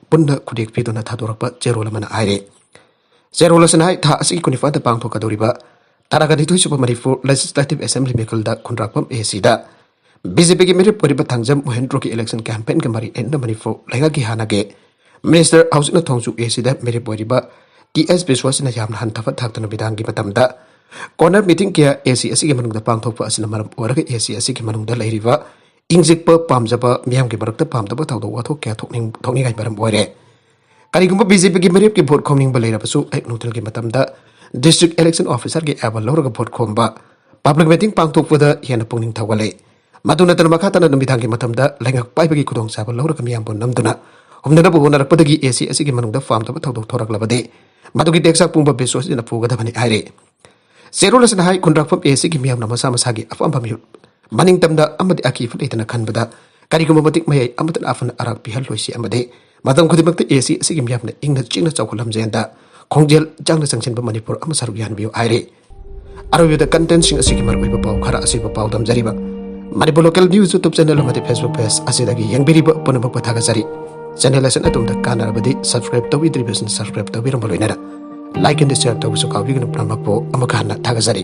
ꯄꯨꯟꯅ ꯈꯨꯗꯦꯛ ꯄꯤꯗꯨꯅ ꯊꯥꯗꯣꯔꯛꯄ ꯆꯦꯔꯣꯜ ꯑꯃꯅ ꯍꯥꯏꯔꯤ꯫ ꯆꯦꯔꯣꯜ ꯑꯁꯤꯅ ꯍꯥꯏ, ꯊꯥ ꯑꯁꯤꯒꯤ ꯀꯨꯟꯅꯤꯄꯥꯟꯗ ꯄꯥꯡꯊꯣꯛꯀꯗꯧꯔꯤꯕ ꯇꯔꯥꯒ ꯅꯤꯊꯣꯏ ꯁꯨꯕ ꯃꯅꯤꯄꯨꯔ ꯂꯦꯖꯤꯁꯂꯦꯇꯤꯚ ꯑꯦꯁꯦꯝꯕ꯭ꯂꯤ ꯃꯤꯈꯜꯗ ꯈꯨꯟꯗ꯭ꯔꯥꯛꯄꯝ ꯑꯦꯁꯤꯗ ꯕꯤꯖꯦꯄꯤꯒꯤ ꯃꯤꯔꯦꯞ ꯑꯣꯏꯔꯤꯕ ꯊꯥꯡꯖꯝ ꯃꯣꯍꯦꯟꯗ꯭ꯔꯣꯒꯤ ꯏꯂꯦꯛꯁꯟ ꯀꯦꯝꯄꯦꯟꯒ ꯃꯔꯤ ꯂꯩꯅꯅ ꯃꯅꯤꯄꯨꯔ ꯂꯩꯉꯥꯛꯀꯤ ꯍꯥꯟꯅꯒꯤ ꯃꯤꯅꯤꯁꯇꯔ ꯍꯧꯖꯤꯛꯅ ꯊꯣꯡꯆꯨ ꯑꯦꯁꯤꯗ ꯃꯤꯔꯦꯞ ꯑꯣꯏꯔꯤꯕ ꯇꯤ ꯑꯦꯁ ꯕꯤꯁ꯭ꯋꯥꯁꯅ ꯌꯥꯝꯅ ꯍꯟꯊꯕ ꯊꯥꯛꯇ ꯅꯨꯃꯤꯗꯥꯡꯒꯤ ꯃꯇꯝꯗ ꯀꯣꯔꯅꯔ ꯃꯤꯇꯤꯡ ꯀꯌꯥ ꯑꯦꯁꯤ ꯑꯁꯤꯒꯤ ꯃꯅꯨꯡꯗ ꯄꯥꯡꯊꯣꯛꯄ ꯑꯁꯤꯅ ꯃꯔꯝ ꯑꯣꯏꯔꯒ ꯑꯦꯁꯤ ꯑꯁꯤꯒꯤ ꯃꯅꯨꯡꯗ ꯂꯩꯔꯤꯕ ꯏꯪ ꯆꯤꯛꯄ ꯄꯥꯝꯖꯕ ꯃꯤꯌꯥꯝꯒꯤ ꯃꯔꯛꯇ ꯄꯥꯝꯗꯕ ꯊꯧꯗꯣꯛ ꯋꯥꯊꯣꯛ ꯀꯌꯥ ꯊꯣꯛꯅꯤꯡ-, ꯊꯣꯛꯅꯤꯡꯉꯥꯏ ꯃꯔꯝ ꯑꯣꯏꯔꯦ꯫ ꯀꯔꯤꯒꯨꯝꯕ ꯕꯤꯖꯦꯄꯤꯒꯤ ꯃꯤꯔꯦꯞꯀꯤ ꯚꯣꯠ ꯈꯣꯝꯅꯤꯡꯕ ꯂꯩꯔꯕꯁꯨ ꯑꯌꯨꯛ ꯅꯨꯡꯊꯤꯜꯒꯤ ꯃꯇꯝꯗ ꯗꯤꯁꯇ꯭ꯔꯤꯛ ꯏꯂꯦꯛꯁꯟ ꯑꯣꯐꯤꯁꯥꯔꯒꯤ ꯑꯌꯥꯕ ꯂꯧꯔꯒ ꯚꯣꯠ ꯈꯣꯝꯕ, ꯄꯕ꯭ꯂꯤꯛ ꯃꯤꯇꯤꯡ ꯄꯥꯡꯊꯣꯛꯄꯗ ꯍꯦꯟꯅ ꯄꯨꯛꯅꯤꯡ ꯊꯧꯒꯠꯂꯦ꯫ ꯃꯗꯨ ꯅꯠꯇꯅ ꯃꯈꯥ ꯇꯥꯅ ꯅꯨꯃꯤꯗꯥꯡꯒꯤ ꯃꯇꯝꯗ ꯂꯩꯉꯥꯛ ꯄꯥꯏꯕꯒꯤ ꯈꯨꯗꯣꯡꯆꯥꯕ ꯂꯧꯔꯒ ꯃꯤꯌꯥꯝꯕꯨ ꯅꯝꯗꯨꯅ ꯍꯨꯝꯅꯅꯕ ꯍꯣꯠꯅꯔꯛꯄꯗꯒꯤ ꯑꯦꯁꯤ ꯑꯁꯤꯒꯤ ꯃꯅꯨꯡꯗ ꯄꯥꯝꯗꯕ ꯊꯧꯗꯣꯛ ꯊꯣꯔꯛꯂꯕꯗꯤ ꯃꯗꯨꯒꯤ ꯇꯦꯛꯆꯥꯛ ꯄꯨꯝꯕ ꯕꯤꯁ꯭ꯋꯖꯤꯠꯅ ꯄꯨꯒꯗꯕꯅꯤ ꯍꯥꯏꯔꯤ꯫ ꯆꯦꯔꯣꯜ ꯑꯁꯤꯅ ꯍꯥꯏ, ꯈꯨꯟꯗ꯭ꯔꯥꯛꯄꯝ ꯑꯦꯁꯤꯒꯤ ꯃꯤꯌꯥꯝꯅ ꯃꯁꯥ ꯃꯁꯥꯒꯤ ꯑꯄꯥꯝꯕ ꯃꯤꯍꯨꯠ, ꯃꯅꯤꯡ ꯇꯝꯅ ꯑꯃꯗꯤ ꯑꯀꯤꯕ ꯂꯩꯇꯅ ꯈꯟꯕꯗ ꯀꯔꯤꯒꯨꯝꯕ ꯃꯇꯤꯛ ꯃꯌꯥꯏ ꯑꯃꯠꯇꯅ ꯑꯐꯅ ꯑꯔꯥꯛ ꯄꯤꯍꯜꯂꯣꯏꯁꯤ ꯑꯃꯗꯤ ꯃꯇꯝ ꯈꯨꯗꯤꯡꯃꯛꯇ ꯑꯦꯁꯤ ꯑꯁꯤꯒꯤ ꯃꯤꯌꯥꯝꯅ ꯏꯪꯅ ꯆꯤꯛꯅ ꯆꯥꯎꯈꯠ ꯂꯝꯖꯦꯟꯗ ꯈꯣꯡꯖꯦꯜ ꯆꯪꯅ ꯆꯪꯁꯤꯟꯕ ꯃꯅꯤꯄꯨꯔ ꯑꯃ ꯁꯔꯨꯛ ꯌꯥꯍꯟꯕꯤꯌꯨ ꯍꯥꯏꯔꯤ꯫ ꯑꯔꯣꯏꯕꯗ ꯀꯟꯇꯦꯟꯁꯤꯡ ꯑꯁꯤꯒꯤ ꯃꯔꯨꯑꯣꯏꯕ ꯄꯥꯎ ꯈꯔ ꯑꯁꯤꯕ ꯄꯥꯎ ꯗꯝꯖꯔꯤꯕ ꯃꯅꯤꯄꯨꯔ ꯂꯣꯀꯦꯜ ꯅ꯭ꯌꯨꯁ ꯌꯨꯇ꯭ꯌꯨꯕ ꯆꯦꯅꯦꯜ ꯑꯃꯗꯤ ꯐꯦꯁꯕꯨꯛ ꯄꯦꯖ ꯑꯁꯤꯗꯒꯤ ꯌꯦꯡꯕꯤꯔꯤꯕ ꯄꯨꯝꯅꯃꯛꯄꯨ ꯊꯥꯒꯠꯆꯔꯤ꯫ ꯆꯦꯅꯦꯜ ꯑꯁꯤꯅ ꯑꯗꯣꯝꯗ ꯀꯥꯟꯅꯔꯕꯗꯤ ꯁꯕꯁꯀ꯭ꯔꯥꯏꯕ ꯇꯧꯕꯤꯗ꯭ꯔꯤꯕꯁꯤꯡ ꯁꯕꯁꯀ꯭ꯔꯥꯏꯕ ꯇꯧꯕꯤꯔꯝꯕ ꯂꯣꯏꯅꯅ ꯂꯥꯏꯛ ꯑꯦꯟ ꯁꯤꯌꯔ ꯇꯧꯕꯁꯨ ꯀꯥꯎꯕꯤꯒꯅꯨ꯫ ꯄꯨꯝꯅꯃꯛꯄꯨ ꯑꯃꯨꯛꯀ ꯍꯟꯅ ꯊꯥꯒꯠꯆꯔꯤ꯫